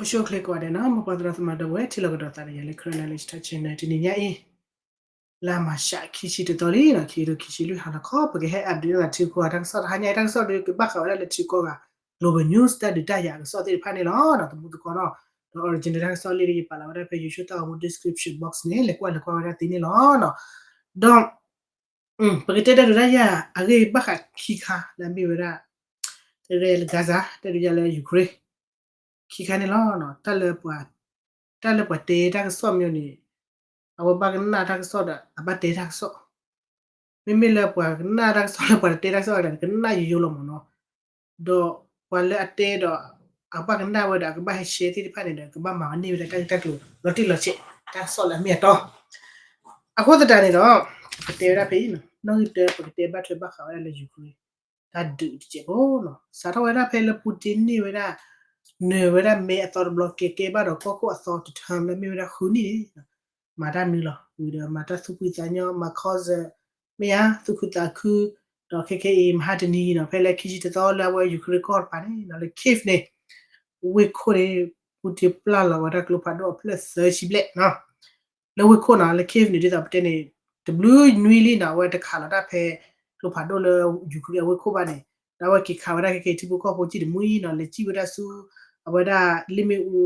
အိၣ်ဆူၣ်အိၣ်ချ့ကိးဂၤဒဲးနီၤ, မ်ပှၤသရၣ်သမါဒီပုၢ်ဝဲၢ် ထံၣ်လိာ်ကဒီးသးဒီးယၤလၢ Karen Knowledge Talk Channel တနံၤညါအံၤ လါမၤရှး ခံဆံတသီလံနီၤ, ခံကထိခံဆံလွံၢ် ဟါလီၤခီ ပကဟဲ update နသးထံကီၢ် တၢ်ကစီၣ်တဟါညါအံၤ တၢ်ကစီၣ်ဒီးကဘၣ်ဃးဝဲဒၣ်လၢထံကီၢ်ဂၤ global news တၢ်ဒုးတၢ်ယၤအကစီၣ်သ့ၣ်တဖၣ်န့ၣ်လီၤ. ဒီးသမူသကိးနီၤ, ဒီး original တၢ်ကစီၣ်လံဒီး ယပာ်လီၤဝဲဒၣ်ဖဲ YouTube တၢ်ဂီၤမူ description box န့ၣ် လဲၤကွၢ်လဲၤကွၢ်ဝဲဒၣ်သ့န့ၣ်လီၤ. ဒီး ပကတဲတၢ်ဒုးတၢ်ယၤအဂ့ၢ်ဘၣ်ဃးခံခါလၢအမ့ၢ်ဝဲဒၣ် တၢ်ဒုးတၢ်ယၤလၢ Gaza, တၢ်ဒုးတၢ်ယၤလၢ Ukraine ခံခါန့ၣ်လီၤ. တၢ်လၢပှၤ, တၢ်လၢပှၤတဲတၢ်ကစီၣ်မ့ၢ်န့ၣ် အဝဲဘၣ်ကနၣ်တၢ်ကစီၣ်ဒီး အဘၣ်တဲတၢ်ကစီၣ်, မ့မ့ၢ်လၢပှၤကနၣ်တၢ်ကစီၣ်လၢပှၤတတဲတၢ်ကစီၣ်ဒီး ကနၣ်ယိယိလီၤမ့ၢ်နီၤ. ဒီးပှၤလၢအတဲဒီး အဘၣ်ကနၣ်ဝဲဒီး အကဘၣ်ဟဲ share သ့ၣ်တဖၣ်န့ၣ်ဒီး ကဘၣ်မၤဝဲန့ၢ်ဝဲဒၣ်တၢ်ဂ့ၢ်တၢ်ကျိၤ လီၤတံၢ်လီၤဆဲး တၢ်ကစီၣ်လၢအမ့ၢ်အတီ အဃိသတးန့ၣ်ဒီး ပကတဲဝဲဒၣ်ဖဲအံၤနီၤ, နီၣ်ဂံၢ်တၢ ပကတဲဘၣ်ထွဲဘၣ်ဃးဝဲဒၣ်လၢ Ukraine တၢ်ဒုးတစဲးဖိနီၤ, စးထီၣ်ဝဲဒၣ်ဖဲလၢ Putin န့ၢ်ဝဲဒၣ်, နၢၤဝဲဒၣ်မဲအသီတဘျီ ကဲကဲဘၣ်ဒီးကီၢ်ခိၣ်အသီတထၢလၢမ့ၢ်ဝဲဒၣ်ဃုနံၣ်န့ၣ် မၤတၢ်မနုၤလီၤ, ဝံၤဒီးမၤတၢ်သူၣ်ဖှံသးညီ မၤခီစၢၤ မ့ၢ်ဧါ သူၣ်ခုသးခု, ဒီးခဲခဲအံၤ မဟါတနံၤနီၤ ဖဲလၢခံဆံတသီလၢအဝဲ Ukraine ကီၢ်တပၤန့ၣ်နီၤ လၢ Kyiv န့ၣ် ဝ့ၢ်ခိၣ်န့ၣ် Putin ပျၢ်လီၤဝဲဒၣ်ကျိဖးဒိၣ်အဖျၢၣ်သၢဆံဘျဲၣ်နီၤ လၢဝ့ၢ်ခိၣ်နီၤ လၢ Kyiv န့ၣ် ဒ်သိးပတဲန့ၣ် တဘျုးနွံလံနီၤ အဝဲတခးလီၤတၢ်ဖဲ ကျိဖးဒိၣ်လၢ Ukraine အဝ့ၢ်ခိၣ်ဘၣ်န့ၣ် ဒီးအဝဲက့ၤခးဝဲဒၣ်ခဲက့ၤထံဖိကီၢ်ဖိစံၣ်တမှံနီၤ လဲၤစံၣ်ဝဲဒၣ်ဆူ အဝဲဒၣ်လ့ၣ်မ့ၣ်အူ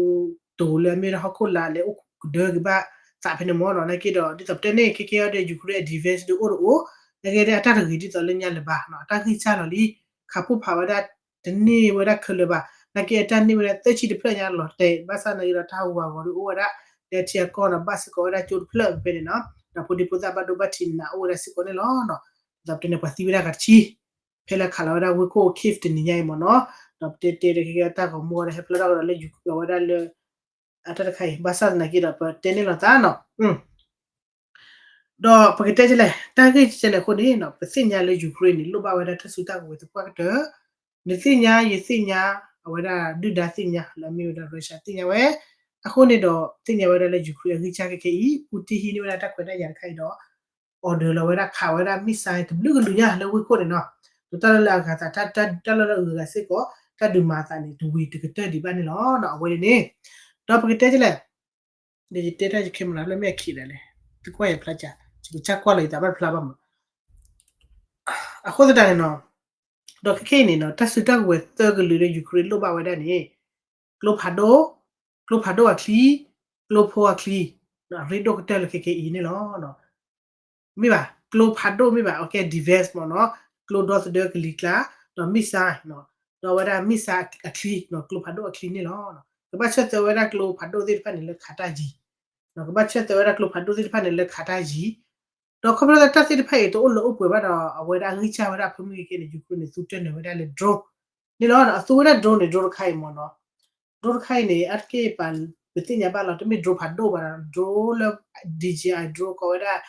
တိၤလၢအမ့ၢ်ဝဲဒၣ်ဟီၣ်ခိၣ်လာ် လဲၤအိၣ်ကဒၢက့ၤဘၣ်သးဖဲန့ၣ်မ့ၢ်နီၤ နာ်က့ဒီး ဒ်သိးပတဲန့ၣ် ခဲကဲအံၤဒီး Ukraine အ defense ဒုးအိၣ်တအိၣ် နာ်က့ဒီးအတၢ်တဂ့ၤဒ်သိးလၢညါလၢၤဘၣ်နီၤ အတၢ်ဂံၢ်စၢ်လီၤလံ ခးပိၢ်ဖးဝဲဒၣ် တန့ၢ်ဝဲဒၣ်ခဲလၢာ်ဘၣ် နာ်က့အတၢ်န့ၢ်ဝဲဒၣ်သၢဆံတဖျၢၣ်ညါလီၤတဲာ် ဘၣ်ဆၣ်နာ်က့ဒီးတၢ်ဟူးဂဲၤဂီၤဒုးအိၣ်ဝဲဒၣ် လၢထံအကီၢ်နီၤ ဘၣ်စ့ၢ်ကီးဝဲဒၣ်ကၠိတဖျၢၣ်ဖဲန့ၣ်နီၤ ဒီးဖိဒံဖိသၣ်ဘၣ်ဒိဘၣ်ထံးနးအိၣ်ဝဲဒၣ်စ့ၢ်ကီးန့ၣ်လီၤ. ဒီးပတဲန့ၣ် ပှၤသံဝဲဒၣ်ဂၤတဆံ ဖဲလၢခးလီၤဝဲဒၣ်ဝ့ၢ်ခိၣ် Kyiv တနံၤညါအံၤမ့ၢ်နီၤ ဒီးပတဲတဲဒီးခဲကဲတၢ်ဂီၤမူဝဲဒၣ် ဟဲဖျါထီၣ်ကဒီးလၢ Ukraine ဝဲဒၣ်လၢ အတၢ်တခါအံၤ ဘၣ်ဆၣ်သနာ်က့ဒီး ပတဲန့ၢ်လိာ်သးနီၤ ဒီးပကတဲဒ်လဲၣ် တၢ်ဂ့ၢ်ကဲန့ၣ်အဃိန့ၣ်နီၤ ပသ့ၣ်ညါလၢ Ukraine န့ၣ် လိၣ်ဘၣ်ဝဲဒၣ်တၢ်စုတၢ်ကဝဲၤသပှၢ်ကတၢၢ် နသ့ၣ်ညါ ယသ့ၣ်ညါ အဝဲဒၣ်ဒုၣ်ဒါသ့ၣ်ညါ လၢအမ့ၢ်ဝဲဒၣ် Russia သ့ၣ်ညါဝဲ အဃိန့ၣ်ဒီး သ့ၣ်ညါဝဲဒၣ်လၢ Ukraine အဂံၢ်စၢ်ခဲခဲအံၤ Putin ဟံးန့ၢ်ဝဲဒၣ်တၢ်ခွဲးတၢ်ယာ်တခါအံၤဒီး order လီၤဝဲဒၣ်ခးဝဲဒၣ် missile တဘျုးကလုာ်ညါလၢဝ့ၢ်ခိၣ်န့ၣ်နီၤ ဒီးတၢ်လၢလၢအဂၤသး တၢ်လၢလၢအဂၤစ့ၢ်ကီး တၢ်ဒုးမၤအသးန့ၣ် တဝံၤတကတၢၢ်ဒံးဘၣ်န့ၣ်လီၤ. အဝဲန့ၣ် ဒီးပကတဲဒ်လဲၣ် ဒီးယတဲတၢ်ယ camera လၢမ့ၢ်အခံးဒၣ်လဲၣ် သုကွၢ်ယဖျါစၢ် ယကစၢ်ကွၢ်လီၤယသးဘၣ်တဖျါဘၣ်မး အဃိသတးန့ၣ်နီၤ ဒီးခဲခဲအံၤန့ၣ်နီၤ တၢ်စုတၢ်ကဝဲၤသၢကလုာ်လၢ Ukraine လိၣ်ဘၣ်ဝဲဒၣ်န့ၣ် ကျိဖးဒိၣ်, ကျိဖးဒိၣ်အချံ, ကျိဖိအချံ, အရ့ဒိၣ်ကတၢၢ်လၢခဲခဲအံၤန့ၣ်လီၤ. မ့ၢ်ဘၣ် ကျိဖးဒိၣ်မ့ၢ်ဘၣ် အကဲ defense မ့ၢ်နီၤ ကျိဒီသဒၢကလံၤကျါ ဒီး missile ဒီးဝဲဒၣ် missile အချံ ကျိဖးဒိၣ်အချံန့ၣ်လီၤ. ကဘၣ်ဆၢသၢဝဲဒၣ်ကျိဖးဒိၣ်သ့ၣ်တဖၣ်န့ၣ်လၢခးတၢ်ယံၤ ကဘၣ်ဆၢသၢဝဲဒၣ်ကျိဖးဒိၣ်သ့ၣ်တဖၣ်န့ၣ်လၢခးတၢ်ယံၤ ဒီးခီဖျိလၢတၢ်သ့ၣ်တဖၣ်အံၤတအိၣ်လၢအိၣ်ပှဲၤဘၣ်ဒီး အဝဲဒၣ်အဂံၢ်စၢ်ဝဲဒၣ်ဖဲမုၢ်ကဲန့ၣ် Ukraine န့ၣ် သူတၢၢ်နၢၤဝဲဒၣ်လၢ drone န့ၣ်လီၤ. အသူဝဲဒၣ် drone န့ၣ် drone တခါအံၤမ့ၢ်နီၤ drone တခါအံၤန့ၣ် အါတက့ၢ်ပှၤ ပသ့ၣ်ညါဘၣ်လီၤ တမ့ၢ် drone ဖးဒိၣ်ဘၣ်ဒီး drone လၢ D J I drone ကိးဝဲဒၣ်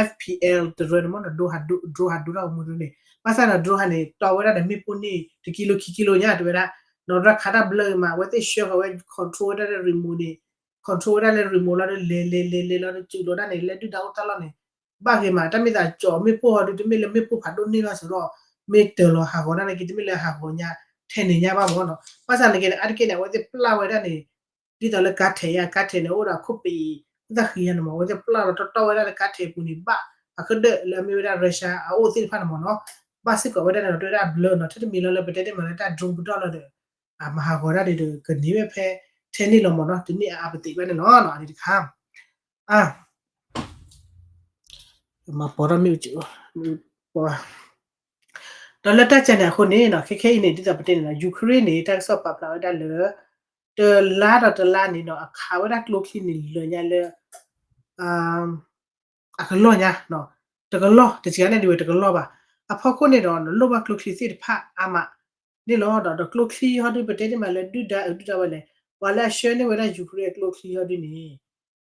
F P L တရၢန့ၣ်မ့ၢ်နီၤ drone ဟးဒိတၢ်ဂီၤမူဒ်န့ၣ် ဘၣ်ဆၣ်ဒီး drone ဟးန့ၣ် တီဝဲဒၣ်ဒီးမ့ၣ်ပိၢ်န့ၣ် တကံလိခံကံလိညါတဲဝဲဒၣ် ဒီးတၢ်ခးတၢ်ဘျၢက့ၤမး အဝဲသ့ၣ်ဆှၢဃီၤဝဲ control ဝဲဒၣ်လၢ remote န့ၣ် control ဝဲဒၣ်လၢ remote လီၤဒီး လဲၤလဲၤလဲၤလဲၤလီၤဒီး စူးလီၤတၢ်န့ၣ် လၢဒုၣ်ဒါအိၣ်တၢ်လီၢ်န့ၣ် ဘၣ်ဂ့ၤမး တၢ်မ့ၢ်သးကၠီၤမ့ၣ်ပိၢ်ဟီဒုး တမ့ၢ်လၢမ့ၣ်ပိၢ်ဖးဒိၣ်န့ၢ်ဘၣ်စ့ၢ်ဒီး မ့ၢ်တၢၤလီၤဟးဂီၤတၢ်န့ၣ်က့ တမ့ၢ်လၢဟးဂီၤညါ ထဲန့ၣ်ညါဘၣ်မ့ၢ်နီၤ ဘၣ်ဆၣ်န့ၣ်က့ အါတက့ၢ်န့ၣ် အဝဲသ့ၣ်ပျၢ်ဝဲဒၣ်န့ၣ် ဒ်သိးလၢကါထဲးယါ ကါထဲးန့ၣ် အိၣ်ဒီးအခိၣ်ပ့ၤ အသၣ်ဃံယါန့ၣ်မး အဝဲသ့ၣ်ပျၢ်လီၤတီတီဝဲဒၣ်လၢကါထဲးပူၤန့ၣ် ဘၣ်အကဒၢၣ်လၢအမ့ၢ်ဝဲဒၣ် Russia အအိၣ်သ့ၣ်တဖၣ်န့ၣ်မ့ၢ်နီၤ ဘၣ်စ့ၢ်ကီးဝဲဒၣ်န့ၣ်ဒီး တဲဝဲဒၣ်အဘျၢနီၤ ထဲတမံၤလီၤလၢပတဲတ့ၢ်မးလၢတၢ် drone ပတီၢ်လီၤဒီး အမၤဟးဂီၤတၢ်ဒ်ဒီး ကန့ၢ်ဝဲဖဲ ထဲန့ၣ်လီၤမ့ၢ်နီၤ တန့ၢ်အါအါပသ့ၣ်ဘၣ်န့ၣ်လီၤ အန့ၣ်တခါ အ မၤပိာ်ထီၣ်မ့ၣ်အူကၠိ ဒီးလၢတၢ်ကဲန့ၣ်အဃိန့ၣ်နီၤ ခဲခဲအံၤန့ၣ် ဒ်သိးပတဲန့ၣ်နီၤ Ukraine န့ၣ် တၢ်ကစီၣ်ပာ်ဖျါဝဲဒၣ်လၢ တလါဒီးတလါန့ၣ်နီၤ အခးဝဲဒၣ်ကျိချံန့ၣ်လၢာ်ညါလၢ အကလီၢ်ညါ တကလီၢ် တစှၤန့ၣ်ဒ်ဝဲတကလီၢ်ဘၣ် အဖီခိၣ်န့ၣ်ဒီး နလိၣ်ဘၣ်ကျိချံသ့ၣ်တဖၣ်အါမး န့ၣ်လီၤ ဒီး ဒီးကျိချံဟီဒုး ပတဲတ့ၢ်မးလၢဒုၣ်ဒါ အဒုၣ်ဒါဝဲလဲၣ် ပှၤလၢအဆှၢန့ၢ်ဝဲဒၣ် Ukraine အကျိချံဟီဒုးန့ၣ်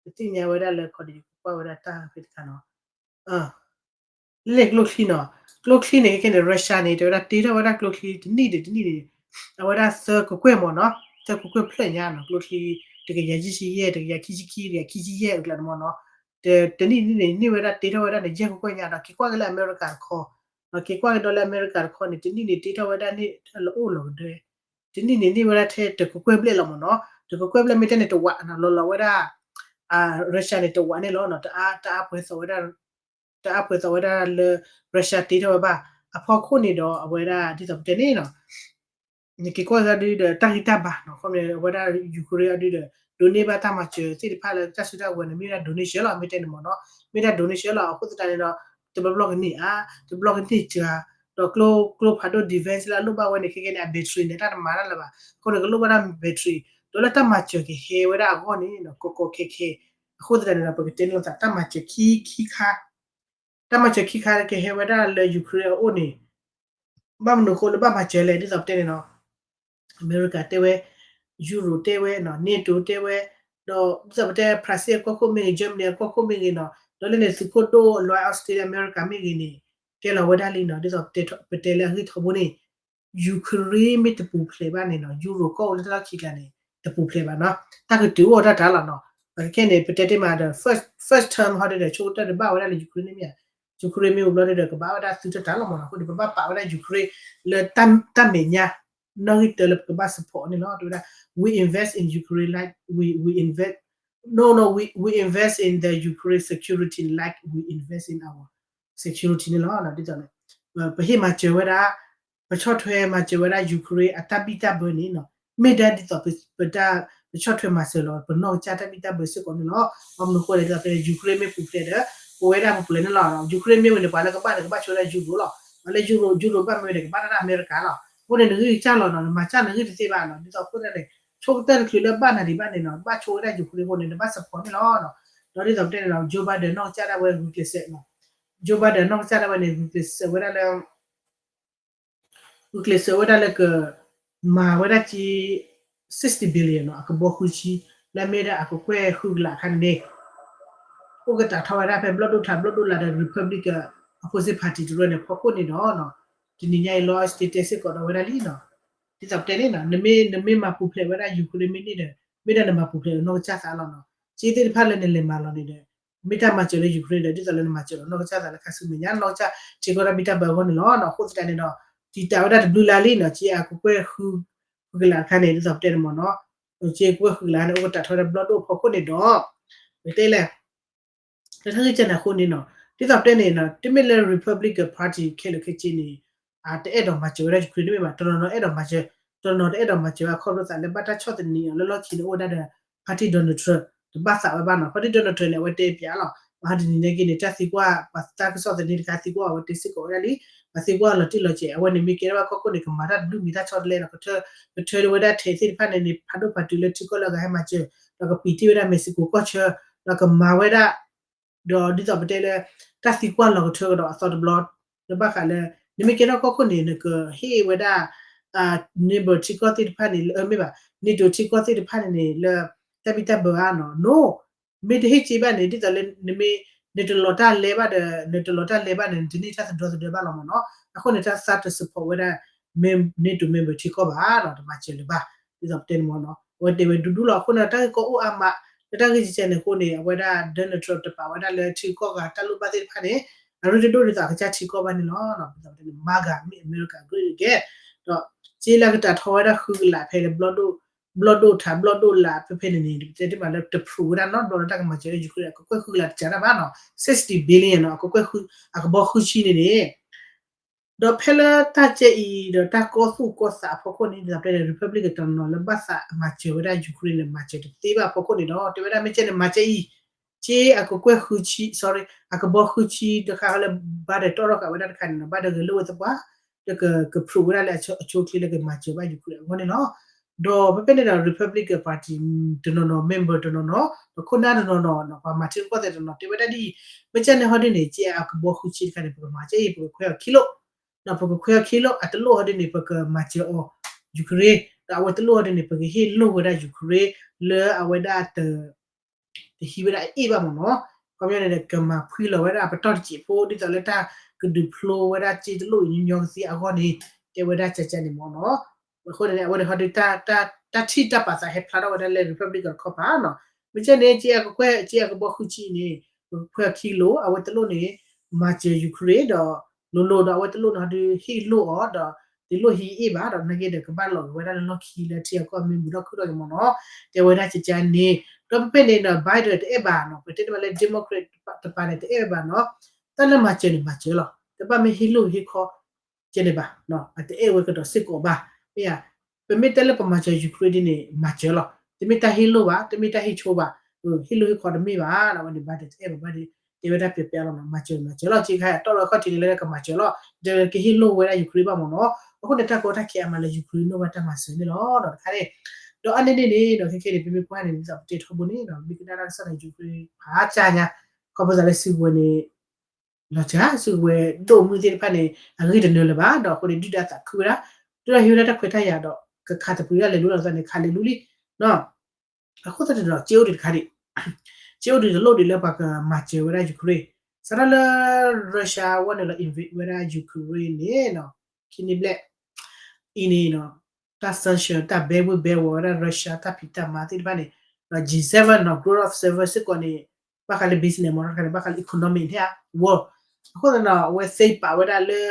ပသ့ၣ်ညါဝဲဒၣ်လၢခီဒုး ကွၢ်ဝဲဒၣ်တၢ်ဖဲတခါနီၤ လၢကျိချံနီၤ ကျိချံန့ၣ် ခဲခဲန့ၣ် Russia န့ၣ် တဲဝဲဒၣ်တ့ထီၣ်ဝဲဒၣ်ကျိချံတနံၣ်ဒီးတနံၣ်န့ၣ် အဝဲဒၣ်သၢကကွဲၢ်မ့ၢ်နီၤ သၢကကွဲၢ်ဖျၢၣ်ညါနီၤ ကျိချံ တကယၤယဲၢ်ဆံယဲၢ် တကယၤခံဆံခံ တကယၤခံဆံယဲၢ်အကျါန့ၣ်မ့ၢ်နီၤ တနံၣ်န့ၣ်န့ၢ်ဝဲဒၣ်တ့ထီၣ်ဝဲဒၣ်န့ၣ် ယဲၢ်ကကွဲၢ်ညါဒီး က့ၤကွၢ်က့ၤလၢအမဲရကၤတခီ ဒီးက့ၤကွၢ်က့ၤဒီးလၢအမဲရကၤတခီန့ၣ် တနံၣ်န့ၣ်တ့ထီၣ်ဝဲဒၣ်န့ၣ် တၢ်လၢအိၣ်လီၤကဒၢ တနံၣ်န့ၣ်န့ၢ်ဝဲဒၣ်ထဲတကကွဲၢ်ဘျဲၣ်လီၤမ့ၢ်နီၤ, တကကွဲၢ်ဘျဲၣ်မ့ၢ်တဲန့ၣ်တဝးနီၤ လီၤလီၤဝဲဒၣ် Russia န့ၣ်တဝးန့ၣ်လီၤနီၤ, တအါ တအါပှဲၤသိးဝဲဒၣ် တအါပှဲၤသိးဝဲဒၣ်လၢ Russia တ့ထီၣ်ဝဲဘၣ် အဖီခိၣ်န့ၣ်ဒီး အဝဲဒၣ်ဒ်သိးပတဲန့ၣ်နီၤ နက့ၤကွၢ်ကဒုဒီးတၢ်ဂံၢ်တၢ်ဘါနီၤ, ခီမ့ၢ်အဝဲဒၣ် Ukraine အဒုဒီး ဒိးန့ၢ်ဘၣ်တၢ်မၤစၢၤသ့ၣ်တဖၣ်လၢတၢ်စုတၢ်ဝဲၤန့ၣ် မ့ၢ်ဝဲဒၣ် donation လီၤ, မ့ၢ်တဲန့ၣ်မ့ၢ်နီၤ, မ့ၢ်ဝဲဒၣ် donation လီၤ. အဃိသတးန့ၣ်ဒီး တဘျီဘျီကန့ၢ်အါ တဘျီကန့ၢ်စှၤ, ဒီးကျိ ကျိဖးဒိၣ် defense လၢအလိၣ်ဘၣ်ဝဲန့ၣ် ခဲကဲန့ၣ် အ battery န့ၣ် တၢ်တမၤတၢ်လၢၤဘၣ်, အဃိန့ၣ် ကလိၣ်ဘၣ်ဒၣ် battery ဒီးလၢတၢ်မၤစၢၤကဟဲဝဲဒၣ်အဂီၢ်န့ၣ် ကီကီခဲခဲ, အဃိသတးန့ၣ်ဒီး ပကတဲန့ၣ်လီၤသး တၢ်မၤစၢၤခံခံခါ တၢ်မၤစၢၤခံခါကဟဲဝဲဒၣ်လၢ Ukraine အအိၣ်န့ၣ် ဘၣ်မနုၤအဃိလၢဘၣ်မၤစၢၤလဲၣ် ဒ်သိးပတဲန့ၣ်နီၤ, အမဲရကၤတဲဝဲ, Euro တဲဝဲ, NATO တဲဝဲ, ဒီးဒ်သိးပတဲ Brazil အကီၢ်ခိၣ်မ့ၢ်ဂ့ၤ, Germany အကီၢ်ခိၣ်မ့ၢ်ဂ့ၤနီၤ, ဒီးလၢန့ၣ်သုးခိၣ်ဒိၣ်လွဲ Australia အမဲရကၤမ့ၢ်ဂ့ၤန့ၣ် ကဲလီၤဝဲဒၣ်လံနီၤ, ဒ်သိးပတဲလၢအဂ့ၢ်ထီဘိန့ၣ် Ukraine မ့ၢ်တပူၤဖျဲးဘၣ်န့ၣ်နီၤ Euro ကီၢ်အိၣ်လၢတၢ်လီၢ်ခံကျါန့ၣ် တပူၤဖျဲးဘၣ်နီၤ, တၢ်ကတုၤအိၣ်တၢ်တၢ်လီၤနီၤ, ပကခဲန့ၣ် ပတဲတ့ၢ်မးဒီး first, first term ဟီဒ်ဒီး ဆိကတၢၢ်တဘၣ်ဝဲဒၣ်လၢ Ukraine န့ၣ်မ့ၢ်ဧါ, Ukraine မ့ၢ်အိၣ်ဘျီဒ်ဒီး ကဘၣ်ဝဲဒၣ်သုတၢ်တၢ်လီၤမ့ၢ်နီၤ, အဃိန့ၣ် ပဘၣ်ပာ်ဝဲဒၣ် Ukraine လၢတၢ်မဲာ်ညါ နီၣ်ဂံၢ်တၢလၢပကဘၣ် support န့ၣ်လီၤ, တဲဝဲဒၣ် we invest in Ukraine like we, we invest, no, no, we, we invest in the Ukraine security like we invest in our security န့ၣ်လီၤ, ဒ်သိးန့ၣ် ပဟ့ၣ်မၤစၢၤဝဲဒၣ် ပဆီၣ်ထွဲမၤစၢၤဝဲဒၣ် Ukraine အတၢ်ဘံၣ်တၢ်ဘၢန့ၣ်နီၤ, မ့ၢ်ဒၣ်ဒ်သိးပ ပတၢ် ပဆီၣ်ထွဲမၤစၢၤလီၤ ပနီၢ်ကစၢ်တၢ်ဘံၣ်တၢ်ဘၢစ့ၢ်ကီးန့ၣ်လီၤ, ဘၣ်မနုၤအဃိလဲၣ် ဒ်သိးပတဲ Ukraine မ့ၢ်ပူၤဖျဲးဒီး ပဝဲဒၣ်ပပှဲၤန့ၣ်လီၤ, Ukraine မ့ၢ်ဝဲန့ၣ် ပှၤလၢကဘၣ်န့ၣ် ကဘၣ်ဆိဝဲဒၣ် Euro လီၤ, ပှၤလၢ Euro, Euro ဘၣ်မ့ၢ်ဝဲန့ၣ် ကဘၣ်တၢ်ဒၣ်အမဲရကၤလီၤ, အဃိန့ၣ် နဂံၢ်ကစၢ်လီၤနီၤ, နမၤစၢ်နဂံၢ်တသ့ဘၣ်နီၤ, ဒ်သိးအဃိန့ၣ် ဆိကတၢၢ်တချုးလၢဘၣ်နၤဒံးဘၣ်န့ၣ်နီၤ, ဘၣ်ဆိဝဲဒၣ် Ukraine အဃိန့ၣ် နဘၣ် support န့ၣ်လီၤ, ဒီးဒ်သိးပတဲန့ၣ်လီၤ Joe Biden နီၢ်ကစၢ်ဒၣ်ဝဲဂုာ်ကျဲးစၢး Joe Biden နီၢ်ကစၢ်ဒၣ်ဝဲန့ၣ် ဂုာ်ကျဲးစၢးဝဲဒၣ်လၢ ဂုာ်ကျဲးစၢးဝဲဒၣ်လၢက မၤဝဲဒၣ်က့ sixty billion နီၤ, အကဘီဃုဆံ လၢမ့ၢ်ဒၣ်အကကွဲၢ်ဃုကလးအခါန့ၣ်န့ၣ် အိၣ်ကတၢ်ထီၣ်ဝဲဒၣ်ဖဲဘျီၣ်ဒိၣ်ထးဘျီၣ်ဒိၣ်လၢ်ဒီး Republican opposite party တရၢန့ၣ် ဖီခိၣ်န့ၣ်ဒီး တနံၤညါအံၤ Lawrence တဲတဲစ့ၢ်ကီးဒီးဝဲဒၣ်လံနီၤ, ဒ်သိးပတဲန့ၣ်နီၤ, နမ့ၢ် နမ့ၢ်မၤပူၤဖျဲးဝဲဒၣ် Ukraine မ့ၢ်န့ၣ်ဒီး မ့ၢ်ဒၣ်နမၤပူၤဖျဲးနီၢ်ကစၢ်သးလီၤနီၤ, က့သ့ၣ်တဖၣ်လၢနလဲၤမၤလီၤန့ၣ်ဒီး မ့ၢ်တၢ်မၤစၢၤလၢ Ukraine ဒီး ဒ်သိးလၢနမၤစၢၤလီၤနီၢ်ကစၢ်သးလၢခါဆူမဲာ်ညါ နီၢ်ကစၢ်ထံကီၢ်တၢ်ဘံၣ်တၢ်ဘၢအဂီၢ်န့ၣ်လီၤ, အဃိသတးန့ၣ်ဒီး တံာ်တာ်ဝဲဒၣ်တဘျုးလါလံနီၤ, က့အကကွဲၢ်ဃု ဃုကလးတခါန့ၣ် ဒ်သိးပတဲန့ၣ်မ့ၢ်နီၤ, က့အကကွဲၢ်ဃုကလးန့ၣ် အိၣ်ကတၢ်ထီၣ်ဝဲဒၣ်ဘျီၣ်ဒိၣ်ဖီခိၣ်န့ၣ်ဒီး ပတဲလဲၣ် လၢတၢ်ဂ့ၢ်ကဲန့ၣ်အဃိန့ၣ်နီၤ, ဒ်သိးပတဲန့ၣ်နီၤ, တမ့ၢ်လၢ Republican Party ခဲလၢာ်ခဲဆ့န့ၣ် တအဲၣ်ဒိးမၤစၢၤဝဲဒၣ် Ukraine တမ့ၢ်ဘၣ်, တနီၤနီၤအဲၣ်ဒိးမၤစၢၤ, တနီၤနီၤတအဲၣ်ဒိးမၤစၢၤဘၣ် ခီဖျိသးလၢဘၣ်တၢ်ဆီၣ်သနံးအီၤလၢလီၢ်ခံန့ၣ် အိၣ်ဝဲဒၣ်ဒီး party Donald Trump တဘၣ်သးဝဲဘၣ်နီၤ, party Donald Trump န့ၣ် အဝဲတဲပၠးလီၤ, မဟါတနံၤန့ၣ်က့န့ၣ် တၢ်သံကွၢ် ပှၤတၢ်ကစီၣ်သန့တခါသံကွၢ်အဝဲတဲစ့ၢ်ကီးဝဲဒၣ်လံ, ပှၤသံကွၢ်လီၤတံၢ်လီၤဆဲး အဝဲန့ၣ်မ့ၢ်ကဲထီၣ်ဘၣ်ကီၢ်ခိၣ်န့ၣ် ကမၤတၢ်တဘျုးမံၤတၢ်ဆီတလဲနီၤ, ကထၢ ကထၢဝဲဒၣ်ထဲးသ့ၣ်တဖၣ်န့ၣ်န့ၣ် ဖးဒိၣ်ဖးတုၤလၢထံကီၢ်လၢအဂၤဟဲမၤစၢၤ, ဒီးကပံာ်တ့ၢ်ဝဲဒၣ် Mexico ကီၢ်ဆၢ, ဒီးကမၤဝဲဒၣ် ဒီးဒ်သိးပတဲလၢ တၢ်သံကွၢ်လီၤကထၢကဒီးအသီတဘျီ, လၢဘၣ်ဃးလၢ နမ့ၢ်ကဲထီၣ်ကီၢ်ခိၣ်န့ၣ် နကဟ့ၣ်ဝဲဒၣ် neighbor ထံကီၢ်သ့ၣ်တဖၣ်န့ၣ် လၢ မ့ၢ်ဘၣ် NATO ထံကီၢ်သ့ၣ်တဖၣ်န့ၣ်န့ၣ် လၢတၢ်ဘံၣ်တၢ်ဘၢဧါနီၤ, no, မ့ၢ်တဟ့ၣ်က့ဘၣ်န့ၣ် ဒ်သိးလၢ နမ့ၢ် နတလီၤတၢ်လဲဘၣ်ဒီး နတလီၤတၢ်လဲဘၣ်န့ၣ် နတန့ၢ်တၢ်သဒၢသဒၢဘၣ်လီၤမ့ၢ်နီၤ, အဃိန့ၣ် တၢ်သးတ support ဝဲဒၣ် NATO member ထံကီၢ်ဘၣ်နီၤ, တမၤစၢၤလၢၤဘၣ်, ဒ်သိးပတဲန့ၣ်မ့ၢ်နီၤ, အဝဲတဲဝဲဒူဒူလီၤ, အဃိန့ၣ် တၢ်ဂ့ၢ်ကီအိၣ်အါမး, လၢတၢ်ဂ့ၢ်ကဲန့ၣ်အဃိန့ၣ် အဝဲဒၣ် Donald Trump တပာ်ဝဲဒၣ်လၢထံကီၢ်ဂၤတၢ်လိၣ်ဘၣ်သ့ၣ်တဖၣ်န့ၣ် အရ့တဒိၣ်ဒ်သိးအကစၢ်ထံကီၢ်ဘၣ်န့ၣ်လီၤ, ဒ်သိးပတဲန့ၣ် MAGA မ့ၢ် America Great Again, ဒီး က့လၢကတၢ်ထီဝဲဒၣ်ဃုကလးဖဲလၢ ဘျီၣ်ဒိၣ်ထး ဘျီၣ်ဒိၣ်လၢ်ဖဲဖဲန့ၣ်န့ၣ် ပတဲတ့ၢ်မးလၢတဖျိးဝဲဒၣ်နီတဘျီလၢတၢ်ကမၤစၢၤလၢ Ukraine အကကွဲၢ်ဃုကလးတစှၤတၢ်ဘၣ်နီၤ, sixty billion နီၤ, အကကွဲၢ်ဃု အကဘီဃုဆံန့ၣ်န့ၣ် ဒီးဖဲလၢတၢ်ကဲအံၤဒီးတၢ်ကီသူၣ်ကီသးအဖီခိၣ်န့ၣ် ဒ်သိးပတဲန့ၣ် Republican တနီၤနီၤလၢဘၣ်သးမၤစၢၤဝဲဒၣ် Ukraine န့ၣ် မၤစၢၤတသ့ဘၣ်အဖီခိၣ်န့ၣ်ဒီး တဲဝဲဒၣ်မ့ၢ်ကဲန့ၣ် မၤစၢၤအံၤ က့အကကွဲၢ်ဃုဆံ sorry အကဘီဃုဆံတခါလၢ ဘၣ်ဒီးတီၣ်ထီၣ်ဃာ်ဝဲဒၣ်တခါန့ၣ်နီၤ ဘၣ်ဒီးဂဲၤလိာ်ဝဲသပှၢ် ဒီးကဖျိးဝဲဒၣ်လၢအဆိအချ့လၢကမၤစၢၤဘၣ် Ukraine အဂီၢ်န့ၣ်လီၤ. ဒီးဖဲဖဲန့ၣ်ဒီး Republican Party တနီၤနီၤ member တနီၤနီၤ ဒီးခိၣ်နၢ်တနီၤနီၤ ပှၤမၤထံရူၢ်ကီၢ်သဲးတနီၤ တဲဝဲဒၣ်ဒ်အံၤ, မ့ၢ်ကဲန့ၣ်ဟီဒ်န့ၣ် က့အကဘီဃုဆံတခါန့ၣ် ပကမၤစၢၤအံၤ ပကခွဲးအီၤခံလိၣ် ဒီးပကခွဲးအီၤခံလိၣ် အတလိၣ်ဟီဒ်န့ၣ် ပကမၤစၢၤအီၤ Ukraine ဒီးအဝဲတလိၣ်ဟီဒ်န့ၣ် ပကဟ့ၣ်လိၢ်ဝဲဒၣ် Ukraine လၢအဝဲဒၣ်တ တဟံးဝဲဒၣ်အအ့ၣ်ဘၣ်မ့ၢ်နီၤ. ခီပညီန့ၣ်ဒီး ကမၤဖှံလီၤဝဲဒၣ်ပတီၢ်တစဲးဖိ ဒ်သိးလၢတၢ်ကဒုးဖျိဝဲဒၣ်က့တလိၣ်အံၤညီညီကသ့အဂီၢ်န့ၣ် တဲဝဲဒၣ်ကကန့ၣ်မ့ၢ်နီၤ. အဃိန့ၣ် အဝဲန့ၣ်ဟီဒ် တၢ်ထံၣ်တၢ်ပာ်သးဟဲဖျါထီၣ်ဝဲဒၣ်လၢ Republican တခီပၤနီၤ. မ့ၢ်ကဲန့ၣ် က့အကကွဲၢ် က့အကဘီဃုဆံန့ၣ် ပကခွဲးအီၤခံလိၣ် အဝဲတလိၣ်န့ၣ် မၤစၢၤ Ukraine ဒီး လိၤလိၤဒီးအဝဲတလိၣ်န့ၣ်ဟီဒ်ဟ့ၣ်လိၢ်အီၤဒီး တလိၣ်ဟံးအ့ၣ်ဘၣ်ဒီး နာ်က့ဒီးကဘၣ်လီၤက့ၤဝဲဒၣ်လၢလီၢ်ခံလၢထံအကီၢ်မ့ၢ်ဘူးထီၣ်ခုၣ်ထီၣ်က့ၤမ့ၢ်နီၤ, တဲဝဲဒၣ်ကကါန့ၣ်, ဒီးဖဲဖဲန့ၣ်ဒီး Biden တအဲၣ်ဘၣ်နီၤ, ပတဲတဘၣ်လၢ Democrat တပၤန့ၣ် တအဲၣ်ဘၣ်နီၤ, တၢ်လၢမၤစၢၤန့ၣ် မၤစၢၤလီၤ, တဘၣ်မ့ၢ်ဟ့ၣ်လိၢ်ဟ့ၣ်ခီ ကဲန့ၣ်ဘၣ်, အတအဲၣ်ဝဲကဒီးစ့ၢ်ကီးဘၣ်, မ့ၢ်ဧါ, ပမ့ၢ်တဲလၢပမၤစၢၤ Ukraine ဒ်န့ၣ် မၤစၢၤလီၤ, တမ့ၢ်တၢ်ဟ့ၣ်လိၢ်ဘၣ်, တမ့ၢ်တၢ်ဟ့ၣ်ဆိဘၣ်, ဟ့ၣ်လိၢ်ဟ့ၣ်ခီတမ့ၢ်ဘၣ်, အဝဲန့ၣ် Biden တအဲၣ်ဘၣ်ဘၣ်ဒီး တဲဝဲဒၣ်ပျဲပျဲလီၤနီၤ, မၤစၢၤမၤစၢၤလီၤ, က့ခါအတီၢ်လီၤခီၣ်ထံးန့ၣ်လၢကမၤစၢၤလီၤ, ဒီးကဟ့ၣ်လိၢ်ဝဲဒၣ် Ukraine ဘၣ်မ့ၢ်နီၤ, အဃိန့ၣ်တၢ်ကီတၢ်ခဲအါမးလၢ Ukraine နီၣ်ဘၣ်တၢ်မၤစၢၤန့ၣ်လီၤ, ဒီးတခါန့ၣ်, ဒီးအါန့ၢ်န့ၣ်န့ၣ်ဒီး ခဲခဲန့ၣ် ပမ့ၢ်ကွၢ်န့ၣ် ဒ်သိးပတဲထီဘိန့ၣ်ဒီး မ့ၢ်ကနၣ်တၢ်ကစီၣ်န့ၣ် Ukraine ဖးကၢ်ညါ, ခီဖျိသးလၢစုကဝဲၤန့ၣ် လီၤစှၤ စုကဝဲၤဒိၣ်မုၢ်သ့ၣ်တဖၣ်န့ၣ် အဂ့ၢ်တနၢၤလၢၤဘၣ်, ဒီးအဃိန့ၣ် ဒုၣ်ဒါသးခုဝဲဒၣ်, ဒုၣ်ဒါဟ့ၣ်ဝဲဒၣ်တၢ်ခွဲးတၢ်ယာ်ဒီး ကခးသပှၢ်ဒၣ်လဲၤလူလီၤသးန့ၣ် ခးလဲၤလူလံ, အဃိသတးဒီး က့အိၣ်ဒံးတခါဒံး, က့အိၣ်ဒံးတလိၣ်ဒံးလၢပှၤကမၤစၢၤဝဲဒၣ် Ukraine, စးထီၣ်လၢ Russia ဝဲန့ၣ်လီၤ invade ဝဲဒၣ် Ukraine န့ၣ်နီၤ, ခံနံၣ်ဘျဲၣ်အံၤန့ၣ်နီၤ, တၢ် sanction တၢ်ဘဲဝ့ၢ်ဘဲဝီၤဝဲဒၣ် Russia တၢ်ဖံးတၢ်မၤသ့ၣ်တဖၣ်န့ၣ်, ဒီး G seven နီၤ Group of Seven စ့ၢ်ကီးန့ၣ် ဘၣ်ဃးလၢ business မ့ၢ်နီၤ, တခါန့ၣ် ဘၣ်ဃးလၢ economic န့ၣ်ဧါ, world, အဃိသတးဒီး အဝဲသ့ပာ်ဝဲဒၣ်လၢ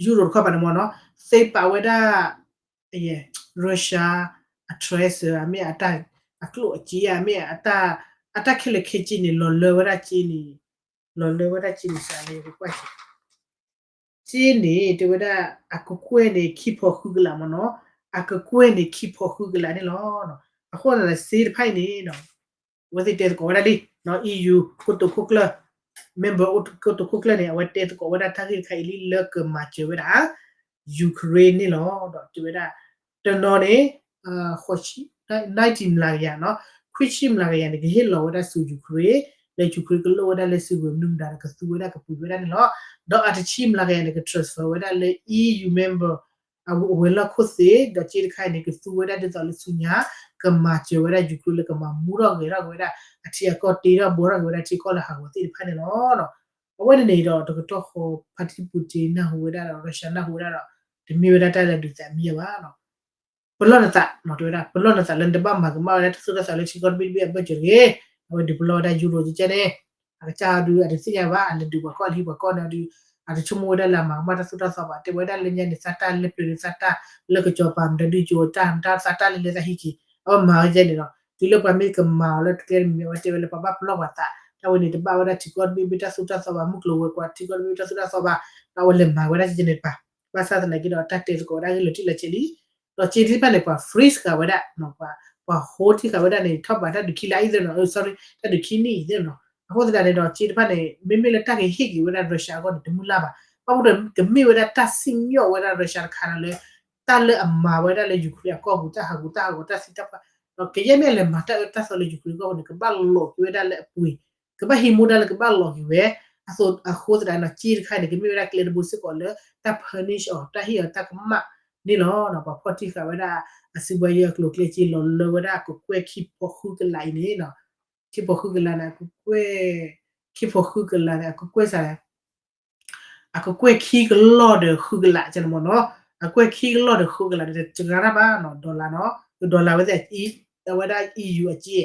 Europe တခီပၤန့ၣ်မ့ၢ်နီၤ, သ့ပာ်ဝဲဒၣ် Russia အ treasure အမ့ၢ်အတၢ် အကျိၣ်အစ့ဧါ မ့ၢ်အတၢ် အတၢ်ခဲလၢာ်ခဲဆ့န့ၣ် လီၤလၢဝဲဒၣ်စ့န့ၣ်, လီၤလၢဝဲဒၣ်စ့န့ၣ် စးလဲၣ် ပကွၢ်စ့ စ့န့ၣ် တဲဝဲဒၣ် အကကွဲၢ်န့ၣ် ခံဖီဃုကလးမ့ၢ်နီၤ, အကကွဲၢ်န့ၣ် ခံဖီဃုကလးန့ၣ်လီၤ. အဃိသတးဒီး စ့တဖၣ်အံၤန့ၣ် အဝဲသ့ၣ်တဲသကိးဝဲဒၣ်လံ EU ကီၢ်တိာ်ခိၣ်ကျၢၢ် member ကီၢ်တိာ်ခိၣ်ကျၢၢ်န့ၣ် အဝဲတဲသကိးဝဲဒၣ်တၢ်ဂ့ၢ်တခါအံၤလံ လၢကမၤစၢၤဝဲဒၣ် Ukraine န့ၣ်လီၤ. ဒီးတဲဝဲဒၣ် တနီၤန့ၣ် ဃိးဆံ နံၣ်တံမျးကယၤနီၤ, ခွံဆံမျးကယၤန့ၣ် ကဟ့ၣ်လီၤဝဲဒၣ်ဆူ Ukraine လၢ Ukraine ကလိၣ်ဝဲဒၣ်လၢစုကဝဲၤမနုၤမတၤဒီး ကသူဝဲဒၣ်ကပှ့ၤဝဲဒၣ်န့ၣ်လီၤ. ဒီးအတဆံမျးကယၤန့ၣ် က transfer ဝဲဒၣ်လၢ EU member အဝဲလီၢ်ခိၣ်သ့ၣ် ဒီးစ့တခါအံၤန့ၣ် ကသူဝဲဒၣ်ဒ်သိးလၢဆူညါ ကမၤစၢၤဝဲဒၣ် Ukraine လၢကမၤမူထီၣ်ဂဲၤထီၣ်က့ၤဝဲဒၣ် အထံအကီၢ် တ့ထီၣ်ဘှီထီၣ်က့ၤဝဲဒၣ်ထံကီၢ်လၢဟးဂီၤသ့ၣ်တဖၣ်န့ၣ်လီၤ. အဝဲန့ၣ်န့ၣ်ဒီး တကတီၢ်ဃီ ဖါတံၢ်ပူၣ်တ့ၢ်နၢ်ဟူဝဲဒၣ်ဒီး Russia နၢ်ဟူဝဲဒၣ်ဒီး တမ့ၢ်ဝဲဒၣ်တၢ်လၢဒုးသးမံယၤဘၣ် ပလီၢ်နသး တဲဝဲဒၣ် ပလီၢ်နသးလၢနတဘၣ်မၤကမၣ်ဝဲဒၣ်တၢ်သိၣ်တၢ်သီလၢထံကီၢ်တဘ့ၣ်တဘ့ၣ်အဘၢၣ်စၢၤတဂ့ၤ. အဝဲဒုးပလီၢ်ဝဲဒၣ် Euro ကကဲန့ၣ် အကစၢ်ဒုးအတသ့ၣ်ညါဘၣ် အလဲၤဒုးပှၤကီၢ်လၢဟံၣ်ပှၤကီၢ်န့ၣ်ဒုး အတဆိကမိၣ်ဝဲဒၣ်လၢအမၤကမၣ်တၢ်သိၣ်တၢ်သီဘၣ် တဲဝဲဒၣ်လၢညါန့ၣ် သးတၢ်လၢပျၢၤန့ၣ် သးတၢ်လၢကစီၤပၤမတၤဒုးကၠိတၢ် တၢ်သးတၢ်လၢလဲၤသးဟံးက့ၤ အဝဲမၤဝဲကဲန့ၣ်လီၤ. တုၤလၢပှၤမ့ၢ်ကမၤအီၤလၢကျဲတမံၤမံၤ အဝဲတဲဝဲလၢပှၤဘၣ်ပလီၢ်ပှၤသး တၢ်ဝဲန့ၣ်တဘၣ်ဝဲဒၣ်ထံကီၢ်တဘ့ၣ်ဘ့ၣ်တၢ်သိၣ်တၢ်သီဘၣ် မုၢ်ကျိၤဝဲၤကွာ်ထံကီၢ်တဘ့ၣ်ဘ့ၣ်တၢ်သိၣ်တၢ်သီဘၣ် ဒီးအဝဲလဲၤမၤဝဲဒၣ်ကဲန့ၣ်တပၤ ဘၣ်ဆၣ်သနာ်က့ဒီး တၢ်တဲသကိးဝဲဒၣ်ဂ့ၢ်လီၤတံၢ်လီၤဆဲးလံ ဒီးစ့သ့ၣ်တဖၣ်န့ၣ် ပှၤ freeze ဃာ်ဝဲဒၣ် ပှၤ hold ထံဃာ်ဝဲဒၣ်န့ၣ် ထီၣ်ဘးတၢ်ဒုးခံလါအံၤသ့ၣ်နီၤ sorry တၢ်ဒုးခံနံၣ်အံၤသ့ၣ်နီၤ အဃိသတးန့ၣ်ဒီး စ့တဖၣ်န့ၣ် မ့မ့ၢ်လၢတၢ်ကဟ့ၣ်က့ၤဝဲဒၣ် Russia အဂီၢ်န့ၣ် တမုၢ်လၢ်ဘၣ် ဘၣ်မနုၤဒီး ကမ့ၢ်ဝဲဒၣ်တၢ်စံၣ်ညီၣ်ဝဲဒၣ် Russia တခါဒီးလၢ တၢ်လၢအမၤဝဲဒၣ်လၢ Ukraine အကီၢ်ပူၤ တၢ်ဟးဂူာ်တၢ်ဟးဂီၤတၢ်သံတၢ်ပှၢ် ဒီးကယဲၢ်မ့ၢ်အလဲၤမၤတၢ်အၢတၢ်သီလၢ Ukraine အကီၢ်ပူၤန့ၣ် ကဘၣ်လိးက့ၤဝဲဒၣ်လၢအပှ့ၤ ကဘၣ်ဟံးမူဒါလၢကဘၣ်လိးက့ၤဝဲ အဃိသတးဒီး စ့တခါန့ၣ် ကမ့ၢ်ဝဲဒၣ်ကျဲတဘိစ့ၢ်ကီးလၢ တၢ် punish အီၤ တၢ်ဟ့ၣ်အီၤတၢ်ကမၣ်န့ၣ်လီၤ. ပှၤဖီၣ်ထံဃာ်ဝဲဒၣ် အစုဘှယၢၢ်အကျိၤအကျဲ စ့လီၤလၢဝဲဒၣ် အကကွဲၢ်ခံဖီဃုကလးအံၤန့ၣ် ခံဖီဃုကလးန့ၣ် အကကွဲၢ် ခံဖီဃုကလးန့ၣ် အကကွဲၢ်စးလဲၣ် အကကွဲၢ်ခံကလီၢ်ဒီးဃုကလးန့ၣ်မ့ၢ်နီၤ အကွဲၢ်ခံကလီၢ်ဒီးဃုကလးန့ၣ် တဂၤတၢ်ဘၣ်နီၤ dollar နီၤ dollar ဝဲသ့ၣ် အဝဲဒၣ် EU အစ့ ဒီး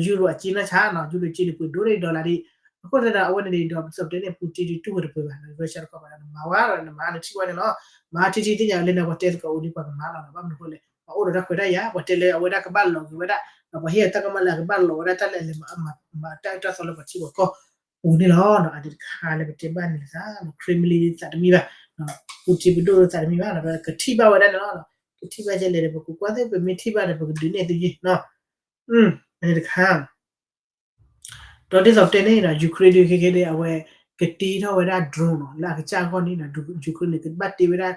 Euro အစ့နီၢ်ဆါနီၤ Euro စ့န့ၣ် ပှ့ၤဒိၣ်န့ၣ် dollar ဒံး အဃိသတးဒီး အဝဲန့ၣ်န့ၣ်ဒီး ပစံးတဲန့ၣ် Putin ဒုးတူၢ်ဝဲတပှဲၤဘၣ် Russia တခီဘၣ်ဒီး နမၤဝဲဒီး နမၤနထံၣ်ဝဲန့ၣ်လီၤ မၤထံထံသ့ၣ်ညါလၢန့ၣ် ပှၤတဲသကိးအိၣ်ဒံး ပှၤကမၤလီၤ ဘၣ်မနုၤအဃိလဲၣ် ပှၤအိၣ်ဒီးတၢ်ခွဲးတၢ်ယာ် ပှၤတဲလၢအဝဲဒၣ်ကဘၣ်လိးက့ၤဝဲဒၣ် ဒီးပှၤဟ့ၣ်အတၢ်ကမၣ်လၢအကဘၣ်လိးဝဲဒၣ်တၢ်လၢအလဲၤမၤတၢ်အၢတၢ်သီလၢပှၤထံပှၤကီၢ်ပူၤန့ၣ်လီၤ. အဒံးတခါလၢပတဲဘၣ်န့ၣ်သး Kremlin သးတမံဘၣ် Putin ပဒိၣ်သးတမံဘၣ် ကထံၣ်ဘၣ်ဝဲဒၣ်န့ၣ်လီၤ ကထံၣ်ဘၣ်ကဲလဲၣ်ဒီး ပကကွၢ်သ့ၣ် ပမ့ၢ်ထံၣ်ဘၣ်ဒီး ပကဒုးနဲၣ်သုယ့ၢ် အဒံးတခါ ဒီးဒ်သိးပတဲန့ၣ်ဒီး Ukraine ဒုးခဲခဲန့ၣ် အဝဲကတ့ထီၣ်ဝဲဒၣ် drone နီၤ လၢအကစၢ်အဂီၢ်န့ၣ်ဒီး Ukraine န့ၣ် ကဘၣ်တ့ဝဲဒၣ်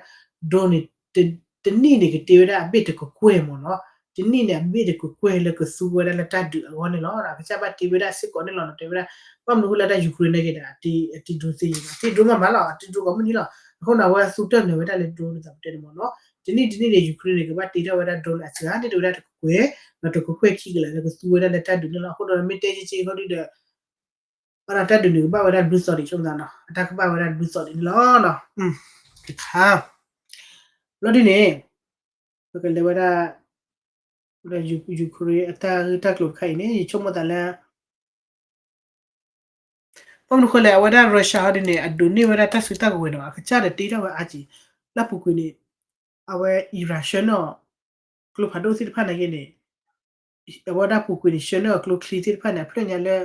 drone န့ၣ် တနံၣ်န့ၣ် ကတ့ဝဲဒၣ်အဘ့ၣ်တကကွဲၢ်မ့ၢ်နီၤ တနံၣ်န့ၣ် အဘ့ၣ်တကကွဲၢ်လၢကသူဝဲဒၣ်လၢတၢ်ဒုးအဂီၢ်န့ၣ်လီၤ. အကစၢ်ဘၣ်တ့ဝဲဒၣ်စ့ၢ်ကီးန့ၣ်လီၤ တဲဝဲဒၣ် ဘၣ်မနုၤဃိလၢတၢ် Ukraine န့ၣ်က့ၤဒီး အတ့ drone သ့ယံၤဘၣ် တ့ drone မးမးလီၤ အတ့ drone ကိးမုၢ်နံၤလီၤ အဃိန့ၣ် အဝဲသူတၢ်နၢၤဝဲဒၣ်လၢ drone ဒ်သိးပတဲန့ၣ်မ့ၢ်နီၤ တနံၣ်တနံၣ်န့ၣ် Ukraine န့ၣ် ကဘၣ်တ့ထီၣ်ဝဲဒၣ် drone အစှၤန့ၣ် တဝဲဒၣ်တကကွဲၢ် ဒီးတကကွဲၢ်ခံကလးလၢကသူဝဲဒၣ်လၢတၢ်ဒုးန့ၣ်လီၤ. အဃိဒီးမ့ၢ်တဲက့ၤက့ၤခီဒုဒီး အတၢ်ဒုးန့ၣ် ကဘၣ်ဝဲဒၣ်ဘျုးသီၣ်ဒံး ဆိကမိၣ်သးနီၤ အတၢ်ကဘၣ်ဝဲဒၣ်ဘျုးသီၣ်ဒံးန့ၣ်လီၤ. တခါ လီၤဒ်န့ၣ် ပကလဲၤဝဲဒၣ် Ukraine အတၢ်ဂ့ၢ်တၢ်ကျိၤတခါအံၤန့ၣ် ယဆိကမိၣ်သးလၢ ဘၣ်မနုၤဃိလဲၣ် အဝဲဒၣ် Russia ဟီဒ်န့ၣ် အဒိးန့ၢ်ဝဲဒၣ်တၢ်စုတၢ်ကဝဲၤနီၤ အကစၢ်ဒီးတ့ထီၣ်ဝဲအါကံ လၢအပူၤကွံာ်န့ၣ် အဝဲ Iran ဆှၢန့ၢ်အီၤ ကျိဖးဒိၣ်သ့ၣ်တဖၣ်နာ်က့န့ၣ် အဝဲဒၣ်ပူၤကွံာ်န့ၣ် ဆှၢန့ၢ်အီၤကျိချံသ့ၣ်တဖၣ်န့ၣ် အဖျၢၣ်ညါလၢ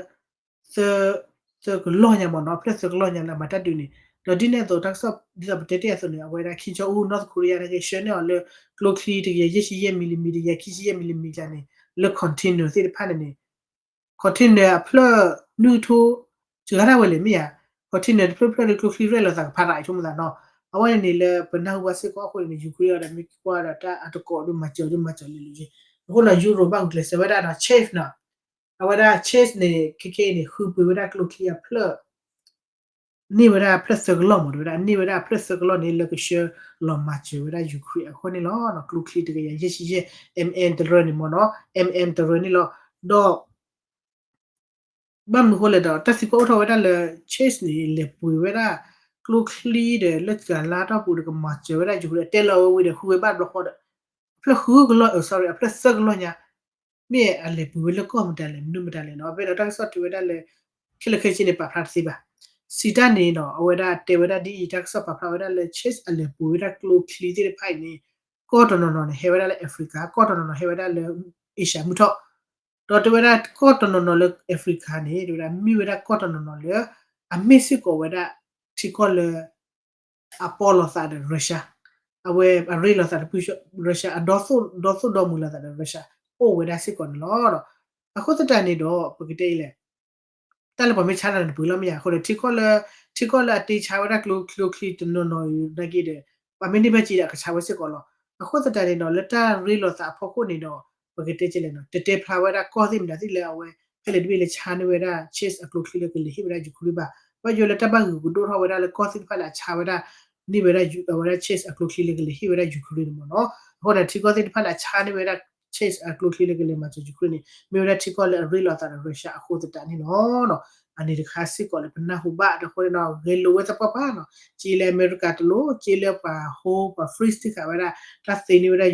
သၢကလီၢ်ညါမ့ၢ်နီၤ, အဖျၢၣ်သၢကလီၢ်ညါလၢအမၤတၢ်ဒုးန့ၣ်, ဒီးဒ်န့ၣ်အသိး တၢ်ကစီၣ်ဒ်သိးပတဲတ့ၢ်အသိးန့ၣ် အဝဲဒၣ် Kim Jong Un North Korea နာ်က့ ဆှၢန့ၢ်အီၤလၢ ကျိချံတကယၤယဲၢ်ဆံယဲၢ် millimeter ယၤခံဆံယဲၢ် millimeter န့ၣ် လၢ container သ့ၣ်တဖၣ်န့ၣ်န့ၣ် container အဖျၢၣ်နုၢ်ကထိ စှၤဒၣ်ဝဲလဲၣ်မ့ၢ်ဧါ, container တဖျၢၣ်ဖျၢၣ်ဒီးကျိချံရဲၣ်လီၤသးကဖးရၤအံၤဆိကမိၣ်သးနီၤ, အဝဲန့ၣ်န့ၣ် လၢပနၢ်ဟူဘၣ်စ့ၢ်ကီးအဃိန့ၣ် Ukraine အီၤဒီးမ့ၢ်ကွၢ်ဒီးတၢ်အတကိးဒီးမၤစၢၤဒီးမၤစၢၤလံလံ, အဃိဒီး Europe ဘၣ်ဂုာ်ကျဲးစၢးဝဲဒၣ်ဒီး Chase နီၤ, အဝဲဒၣ် Chase န့ၣ် ခဲခဲအံၤန့ၣ် ဃုပှ့ၤဝဲဒၣ်ကျိချံအဖျၢၣ် န့ၢ်ဝဲဒၣ်အဖျၢၣ်သၢကလီၢ်မ့ၢ် တဲဝဲဒၣ် န့ၢ်ဝဲဒၣ်အဖျၢၣ်သၢကလီၢ်န့ၣ် လၢကဆှၢလီၤမၤစၢၤဝဲဒၣ် Ukraine အဃိန့ၣ်လီၤ. ကျိချံတကယၤယဲၢ်ဆံယဲၢ် MM တရၢန့ၣ်မ့ၢ်နီၤ, MM တရၢန့ၣ်လီၤ. ဒီး ဘၣ်မနုၤအဃိလဲၣ်ဒီး တၢ်သံကွၢ်အိၣ်ထီၣ်ဝဲဒၣ်လၢ Chase န့ၣ် လဲၤပှ့ၤဝဲဒၣ် ကျိချံဒီး လၢကလါတီၢ်ပူၤဒီးကမၤစၢၤဝဲဒၣ် Ukraine အတဲလီၤဝဲဝံၤဒီး ဃုဝဲဘၣ်တဘျီဃီဒီး အဖျၢၣ်ဃုကလီၢ် sorry အဖျၢၣ်သၢကလီၢ်ညါ မ့ၢ်အလဲၤပှ့ၤဝဲလၢကီၢ်မတၤလဲၣ် မနုၤမတၤလဲၣ်နီၤ, အဖဲဒီးတၢ်ကစီၣ်တဲဝဲဒၣ်လၢ ခဲလၢာ်ခဲဆ့န့ၣ် ပာ်ဖျါတသ့ဘၣ်. စံးတၢ်န့ၣ်နီၤ အဝဲဒၣ်တဲဝဲဒၣ်ဒ်အံၤ တၢ်ကစီၣ်ပာ်ဖျါဝဲဒၣ်လၢ Chase အလဲၤပှ့ၤဝဲဒၣ်ကျိချံသ့ၣ်တဖၣ်အံၤန့ၣ် ကီၢ်တနီၤနီၤန့ၣ် ဟဲဝဲဒၣ်လၢ Africa ကီၢ်တနီၤနီၤဟဲဝဲဒၣ်လၢ Asia မုၢ်ထီၣ်, ဒီးတဲဝဲဒၣ်ကီၢ်တနီၤနီၤလၢ Africa န့ၣ် တဲဝဲဒၣ်မ့ၢ်ဝဲဒၣ်ကီၢ်တနီၤနီၤလၢ အမ့ၢ်စ့ၢ်ကီးဝဲဒၣ် ထံကီၢ်လၢ အပီၢ်လိာ်သးဒီး Russia, အဝဲအရ့လိာ်သးတဖု Russia အဒီသိၣ်ဒီမုာ်လိာ်သးဒီး Russia အိၣ်ဝဲဒၣ်စ့ၢ်ကီးန့ၣ်လီၤ. အဃိသတးန့ၣ်ဒီး ပကတဲအံၤလဲၣ် တၢ်လၢပှၤမ့ၢ်ဆါတၢ်န့ၣ် တပှ့ၤလီၤမ့ၢ်ဧါ, အဃိဒီး ထံကီၢ်လၢ ထံကီၢ်လၢအတ့ဆါဝဲဒၣ်ကျိချံတနီၤနီၤနာ်က့ဒီး ပှၤမ့ၢ်န့ၢ်ဘၣ်က့ၤဒီးအကဆါဝဲစ့ၢ်ကီးလီၤ. အဃိသတးန့ၣ်ဒီး လၢတၢ်ရ့လိာ်သးအဖီခိၣ်န့ၣ်ဒီး ပကတဲကလဲၣ်နီၤ တတဲဖျါဝဲဒၣ်ကီၢ်သ့ၣ်မတၤသ့ၣ်လၢအဝဲ ဖဲလဲၣ်တဘ့ၣ်လၢဆါန့ၢ်ဝဲဒၣ် Chase အကျိချံလၢကလဲၤဟ့ၣ်ဝဲဒၣ် Ukraine ဘၣ်. ဘၣ်ယိၣ်လၢတၢ်ဘၣ်ဂုာ်ကဒိၣ်ထီၣ်ဝဲဒၣ်လၢကီၢ်သ့ၣ်တဖၣ်လၢအဆါဝဲဒၣ် န့ၢ်ဝဲဒၣ် အဝဲဒၣ် Chase အကျိချံလၢကလဲၤဟ့ၣ်ဝဲဒၣ် Ukraine န့ၣ်မ့ၢ်နီၤ. အဃိန့ၣ် ထံကီၢ်သ့ၣ်တဖၣ်လၢအဆါန့ၢ်ဝဲဒၣ် Chase အကျိချံလၢကလဲၤမၤစၢၤ Ukraine န့ၣ် မ့ၢ်ဝဲဒၣ်ထံကီၢ်လၢအရ့လိာ်သးဒီး Russia အဃိသတးန့ၣ်လီၤ. အန့ၣ်တခါစ့ၢ်ကီးလၢပနၢ်ဟူဘၣ်ဒီးအဃိန့ၣ်ဒီး ဂဲၤလိာ်ဝဲသပှၢ်ပှၢ်နီၤ, စ့လၢအမဲရကၤတလိၣ် စ့လၢပှၤဟိ ပှၤ freeze တ့ၢ်ဃာ်ဝဲဒၣ် တၢ်သ့န့ၢ်ဝဲဒၣ်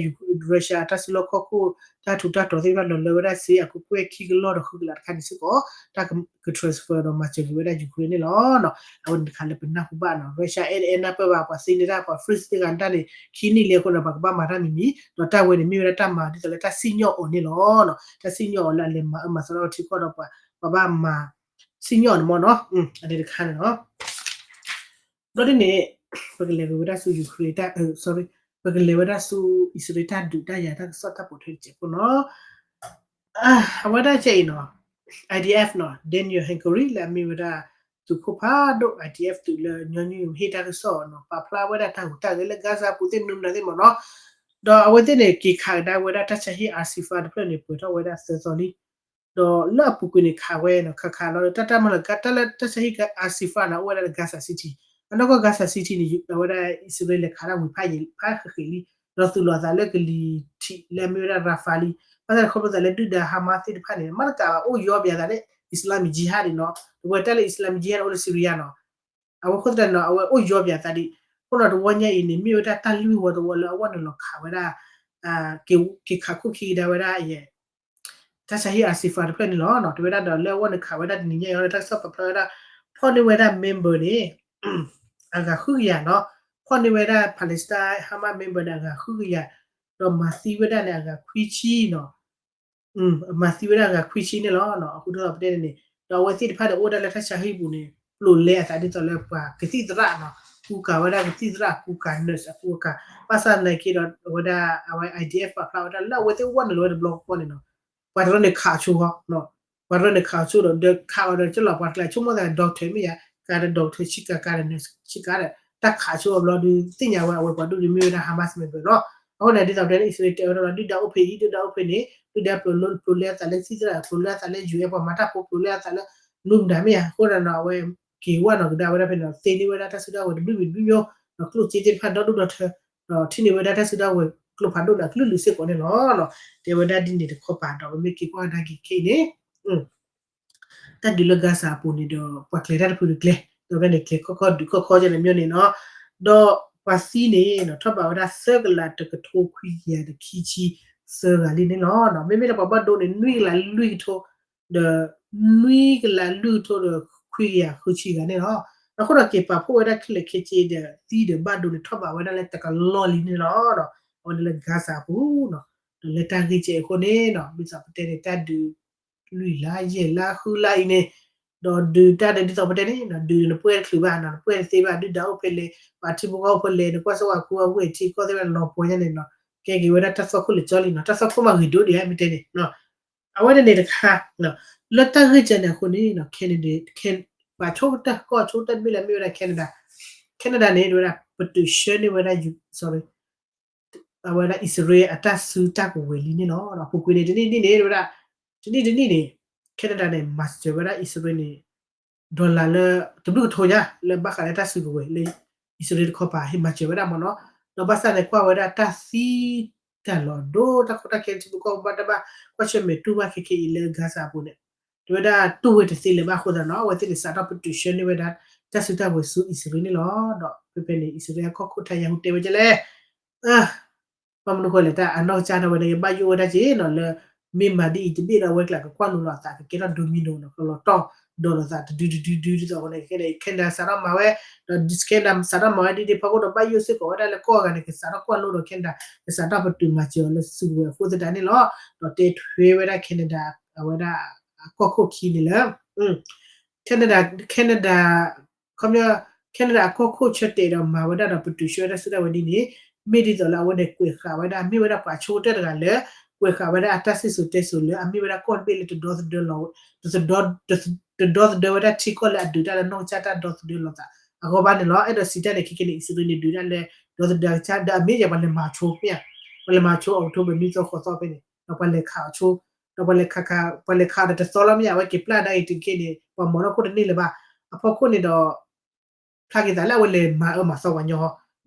Russia တၢ်စုလီၢ်ခီၣ်ခိၣ် တၢ်ထူးတၢ်တီၤသ့ၣ်တဖၣ်လီၤလၢဝဲဒၣ်စ့အကကွဲၢ်ခံကလီၢ်ဒီးဃုကလးတခါန့ၣ်စ့ၢ်ကီး တၢ်က transfer ဒီးမၤစၢၤက့ၤဝဲဒၣ် Ukraine န့ၣ်လီၤ. အဝဲန့ၣ်တခါလၢပနၢ်ဟူဘၣ်နီၤ Russia အဲၣ်အဲၣ်နၢ်ပၢၢ်ဘၣ် ပှၤသ့န့ၢ်တၢ် ပှၤ freeze တ့ၢ်ဃာ်တၢ်န့ၣ် ခံနံၣ်လံအဃိန့ၣ် ပှၤကဘၣ်မၤတၢ်မံၤမံၤ ဒီးတၢ်ဝဲန့ၣ်မ့ၢ်ဝဲဒၣ်တၢ်မၤဒ်သိးလၢတၢ်စံၣ်ညီၣ်အီၤန့ၣ်လီၤ. တၢ်စံၣ်ညီၣ်အီၤလၢအလဲၤမၤအၢမၤသီထီၣ်ထံကီၢ်ဒီးပှၤ ပှၤဘၣ်မၤ စံၣ်ညီၣ်အီၤန့ၣ်မ့ၢ်နီၤ အန့ၣ်တခါန့ၣ်လီၤ. ဘျီဒ်န့ၣ် ပကလဲၤက့ၤဝဲဒၣ်ဆူ Ukraine တၢ် sorry ပကလဲၤဝဲဒၣ်ဆူအံၣ်စရ့လးတၢ်ဒုးတၢ်ယၤတၢ်ကစီၣ်တၢ်ပိာ်ထွဲတစဲးဖိနီၤ. အဝဲဒၣ်ကဲအံၤနီၤ IDF နီၤ Daniel Hagari လၢအမ့ၢ်ဝဲဒၣ် သုးခိၣ်ဖးဒိၣ် IDF သုးလၢညီနုၢ်ဟ့ၣ်တၢ်ကစီၣ်နီၤ ပာ်ဖျါဝဲဒၣ်တၢ်ဟူးတၢ်ဂဲၤလၢ Gaza ပူၤသ့ၣ်မနုၤမနုၤသ့ၣ်မ့ၢ်နီၤ. ဒီးအဝဲသ့ၣ်န့ၣ် က့ၤခးကဒါဝဲဒၣ်တၢ်ဆါဟံၣ် Al-Shifa တဖျၢၣ်န့ၣ် ပှဲၤထီၣ်ဝဲဒၣ်သၢသီလံ ဒီးလၢအပူၤကွံာ်န့ၣ်ခးဝဲနီၤ ခးခးလီၤ တၢ်တၢ်မၤလၢ တၢ်လၢတၢ်ဆါဟံၣ် Al-Shifa န့ၣ် အိၣ်ဝဲဒၣ်လၢ Gaza City အနီၢ်ကီၢ် Gaza City န့ၣ် အဝဲဒၣ်အံၣ်စရ့လးလဲၤခးတၢ်ဝံၤဖးယံၤဖးဃ့ဃ့လံ ဒီးသုးလီၤအသးလၢကလံၤထံးလၢအမ့ၢ်ဝဲဒၣ် Rafah လံ ဘၣ်ဆၣ်န့ၣ်ခီဖျိသးလၢဒုၣ်ဒါ Hamas သ့ၣ်တဖၣ်န့ၣ် မ့ၢ်တကးဘၣ်အိၣ်ယီပၠးသးလၢ Islamic Jihad န့ၣ်နီၤ တဝဲတၢ်လၢ Islamic Jihad န့ၣ် အိၣ်လၢ Syria နီၤ အဝဲအဃိသတးန့ၣ်နီၤ အဝဲအိၣ်ယီပၠးသးဒံး အဃိန့ၣ်တဝီညါအံၤန့ၣ် မ့ၢ်ဝဲဒၣ်တၢ်လွံၢ်ဝီတဝီလၢအဝဲန့ၣ်လီၤခးဝဲဒၣ် က့ၤခးခိၣ်ခံကဒါဝဲဒၣ်ယဲ တၢ်ဆါဟံၣ် Al-Shifa တဖျၢၣ်န့ၣ်လီၤ. တဲဝဲဒၣ်ဒီးလၢအဝဲန့ၣ်ခးဝဲဒၣ်တနံၤညါအံၤ တၢ်ကစီၣ်ပာ်ဖျါဝဲဒၣ် ဖီၣ်န့ၢ်ဝဲဒၣ် member န့ၣ် အဂၤဃုကယၤနီၤ ဖီၣ်န့ၢ်ဝဲဒၣ် Palestine Hamas member န့ၣ် အဂၤဃုကယၤ ဒီးမၤသံဝဲဒၣ်န့ၣ် အဂၤခွံဆံနီၤ မၤသံဝဲဒၣ်အဂၤခွံဆံန့ၣ်လီၤ. အဃိဒီးပတဲန့ၣ် ဒီးအဝဲသ့ၣ်တဖၣ်န့ၣ် အိၣ်ဝဲဒၣ်လၢတၢ်ဆါဟံၣ်ပူၤန့ၣ် ပျိာ်လဲအသးဒ်သိးလၢပှၤကသံၣ်သရၣ်နီၤ ကူကၤဝဲဒၣ်ကသံၣ်သရၣ် ကူကၤ nurse အကူအကၤ ဘၣ်ဆၣ်သနာ်က့ဒီး အဝဲဒၣ် အဝဲ IDF ပာ်ဖျါဝဲဒၣ်လၢအဝဲသ့ၣ်အိၣ်ဝဲန့ၣ်လီၤဝဲတဘျီဃီန့ၣ်နီၤ ပှၤတရၢန့ၣ်ခးဆိအီၤ ပှၤတရၢန့ၣ်ခးဆိဒီး ဒီးခးအီၤဒီးကလီၤ ပှၤတကျါဆိကမိၣ်သး doctor မ့ၢ်ယါ ကၤဒီး doctor ဆံးကၤ ကၤဒီး nurse ဆံးကၤဒီး တၢ်ခးဆိအီၤဘျီဒုး သ့ၣ်ညါဝဲအဝဲပှၤဒိၣ်ဒုးမ့ၢ်ဝဲဒၣ် Hamas member လီၤ. အဃိန့ၣ် ဒ်သိးပတဲလၢအံၣ်စရ့လးတဲဝဲဒၣ်လီၤ ဒုၣ်ဒါအိၣ်ဖဲအံၤ ဒုၣ်ဒါအိၣ်ဖဲန့ၣ် ဒုၣ်ဒါပျိာ်လဲအသးလၢသံၣ်သရၣ် ပျိာ်လဲအသးလၢ ယူၤအဲၣ် ပှၤမၤတၢ်ဖိ ပျိာ်လဲအသးလၢ မနုၤမတၤမ့ၢ်ယါ အဃိဒီးနီၤ အဝဲက့ၤဝဲနီၤကဒါဝဲဒၣ်ဖဲန့ၣ် သ့န့ၢ်ဝဲဒၣ်တၢ်စုတၢ်ဝဲၤတဘျုးဘ့ၣ်တဘျုးမၠိ ဒီးကျိၣ်စ့သ့ၣ်တဖၣ်ဒီဒူၣ်ဒီထၢ ဒီးထံၣ်န့ၢ်ဝဲဒၣ်တၢ်စုတၢ်ဝဲၤကျိဖးဒိၣ်န့ၣ် အကလုာ်လုာ်စ့ၢ်ကီးန့ၣ်လီၤ. တဲဝဲဒၣ်ဒ်န့ၣ်တခီပၤဒီး ပမ့ၢ်က့ၤကွၢ်ကဒါက့ၤခဲအံၤန့ၣ် တၢ်ဒုးလၢ Gaza အပူၤန့ၣ်ဒီး ပှၤကျဲၤတၢ်တဖုတကျဲၤ ဒီးဖဲန့ၣ်ကျဲၤခီၣ်ခီၣ်ဒုးခီၣ်ခီၣ်ကဲန့ၣ်မၠိန့ၣ်နီၤ ဒီးပှၤသံန့ၣ် ထီၣ်ဘးဝဲဒၣ်သၢကလးတကထိခွံကယၤဒီးခံဆံသၢဂၤလံန့ၣ်လီၤ. မ့မ့ၢ်လၢပှၤဘၣ်ဒိန့ၣ် နွံကလးလွံၢ်ကထိ ဒီး နွံကလးလွံၢ်ကထိဒီးခွံကယၤဃုဆံဂၤန့ၣ်လီၤ. အဃိဒီးက့ၤပာ်ဖှိၣ်ဝဲဒၣ်ခဲလၢာ်ခဲဆ့ဒီး သံဒီးဘၣ်ဒိန့ၣ်ထီၣ်ဘးဝဲဒၣ်လၢတကလီၢ်လံန့ၣ်လီၤ. အဝဲန့ၣ်လၢ Gaza အပူၤနီၤ, ဒီးလၢတၢ်ဂ့ၢ်ကဲအံၤအဃိန့ၣ်နီၤ ဒ်သိးပတဲန့ၣ် တၢ်ဒုး လွံၢ်လါယဲၢ်လါဃုလါအံၤန့ၣ်, ဒီးဒုးတၢ်ဒုးဒ်သိးပတဲန့ၣ်နီၤ ဒုးနပှဲၢ်တချုးဘၣ်နီၤ နပှဲၢ်တသ့ဘၣ် ဒုၣ်ဒါအိၣ်ဖဲလဲၣ် ပှၤထံဖိကီၢ်ဖိဖဲလဲၣ် နကွၢ်စၢၤဝဲကူဝဲဝ့ၢ်ထံကီၢ်သ့ၣ်တဖၣ်န့ၣ် လီၤပှီၢ်ညါန့ၣ်နီၤ ကဲက့ၤဝဲဒၣ်တၢ်သွၣ်ခိၣ်လၢာ်ကၠီလံနီၤ တၢ်သွၣ်ခိၣ်မးဂ့ၤဒိၣ်ဒံးဧါ မ့ၢ်တဲန့ၣ် အဝဲန့ၣ်န့ၣ်တခါ လၢတၢ်ဂ့ၢ်ကဲန့ၣ်အဃိန့ၣ်နီၤ Canada ပှၤဆိကတၢၢ်ကီၢ်ဆိကတၢၢ်တဘ့ၣ်လၢမ့ၢ်ဝဲဒၣ် Canada, Canada န့ၣ် တဝဲဒၣ် ပတုာ်ဆှၢန့ၢ်ဝဲဒၣ် sorry အဝဲဒၣ်အံၣ်စရ့လးအတၢ်စုတၢ်ကဝဲၤလံန့ၣ်လီၤ. အပူၤကွံာ်န့ၣ် တနံၣ်တနံၣ်န့ၣ် တဝဲဒၣ် တနံၣ်တနံၣ်န့ၣ် Canada န့ၣ် မၤစၢၤဝဲဒၣ်အံၣ်စရ့လးန့ၣ် dollar လၢ တဘျုးကထိညါ လၢဘၣ်ဃးလၢတၢ်စုကဝဲၤလၢ အံၣ်စရ့လးတခီပၤ ဟ့ၣ်မၤစၢၤဝဲဒၣ်မ့ၢ်နီၤ. ဒီးဘၣ်ဆၣ်န့ၣ် ကွၢ်ဝဲဒၣ်တၢ်သံ တၢ်လီၤဒိ တၢ်ကီတၢ်ခဲထံဖိကီၢ်ဖိဘၣ်တၢ်ဘၣ် ကွၢ်ဆၢၣ်မဲာ်တူၢ်ဘၣ်ခဲခဲအံၤလၢ Gaza အပူၤန့ၣ် တဝဲဒၣ်တူၢ်ဝဲတသ့လၢၤဘၣ်အဃိသတးနီၤ အဝဲသ့ၣ်န့ၣ် စးထီၣ်ပတုာ်ဆှၢန့ၢ်ဝဲဒၣ် တၢ်စုတၢ်ကဝဲၤဆူအံၣ်စရ့လးန့ၣ်လီၤ. ဒီးဖဲဖဲန့ၣ် အံၣ်စရ့လးအကီၢ်ခိၣ် Netanyahu တဲဝဲဒ်လဲၣ် ဘၣ်မနုၤဃိလဲၣ် တၢ်အနီၢ်ကစၢ်ဒီးဝဲန့ၣ် ဘၣ်ယိၣ်ဝဲဒၣ်က့ၤနီၤ လၢ မ့ၢ်မၤဒ်အံၤတဘ့ၣ်ဒီး အဝဲကျါကကွၢ်လိလီၤအသး ကကဲထီၣ် domino နီၤ ကလီၤတီၢ်ဒီးလီၤသး တဒုတဒုဒုဒ်သိးအဃိန့ၣ် ခဲန့ၣ် Canada စးထီၣ်မၤဝဲ ဒီး Canada စးထီၣ်မၤဝဲဒ်န့ၣ် ဖီခိၣ်ဒီးဘၣ်ယိၣ်စ့ၢ်ကီးဝဲဒၣ်လၢကီၢ်အဂၤန့ၣ် ကစးထီၣ်ကွၢ်လိဒီး Canada ကစးထီၣ်ပတုာ်မၤစၢၤအီၤလၢစုကဝဲၤအဃိသတးန့ၣ်လီၤ. ဒီးတဲထွဲဝဲဒၣ် Canada အဝဲဒၣ် အကီၢ်ခိၣ်ခံန့ၣ်လၢ Canada, Canada, ခီပညီ Canada အကီၢ်ခိၣ်ဆၢတဲာ်ဒီးမၤဝဲဒၣ်ဒီးပတုာ်ဆှၢဝဲဒၣ်စုတၢ်ဝဲဒ်န့ၣ် မ့ၢ်ဒ်သိးလၢအဝဲန့ၣ်ကွဲးဃာ်ဝဲဒၣ် မ့ၢ်ဝဲဒၣ်ပှၤဆိကတၢၢ်တဂၤလၢ ကွဲးဃာ်ဝဲဒၣ်အတၢ်စံၣ်စိၤတဲစိၤလၢ အမ့ၢ်ဝဲဒၣ်ကီၢ်တဘ့ၣ်လၢတဒီသဒၢလီၤ တဒီ, တဒီသဒၢဝဲဒၣ်ထံကီၢ်လၢအဒုးတၢ်လၢနီၢ်ကစၢ်တၢ်ဒီသဒၢလီၤသး အဂီၢ်ဘၣ်န့ၣ်လီၤ. အဲၣ်ဒိးစံးတၢ်န့ၣ် ခဲကနံၣ်အံၣ်စရ့လးန့ၣ် ဒုးတၢ်လၢ ဒီသဒၢကစၢ် ဒီးအမ့ၢ်ယဲၢ်ပှၤလဲၤမၤဆိမ့ၢ်ဧါ, ပှၤလဲၤမၤဆိ October နွံသီဃိးသီဖဲန့ၣ် ဒီးပှၤလဲၤခးအီၤဆိ ဒီးပှၤလဲၤခး ပှၤလဲၤခးအီၤဒီးတသီလီၤမ့ၢ်ဧါ, အဝဲက့ၤပျၢ်ဒၣ်အံၤတက့ၢ်န့ၣ် ပှၤမၤနီၢ်ခိၣ်တန့ၢ်လၢၤဘၣ်. အဖီခိၣ်န့ၣ်ဒီး ဖျါက့ၤသးလၢအဝဲလဲၤမၤအၢမၤသီပှၤညီ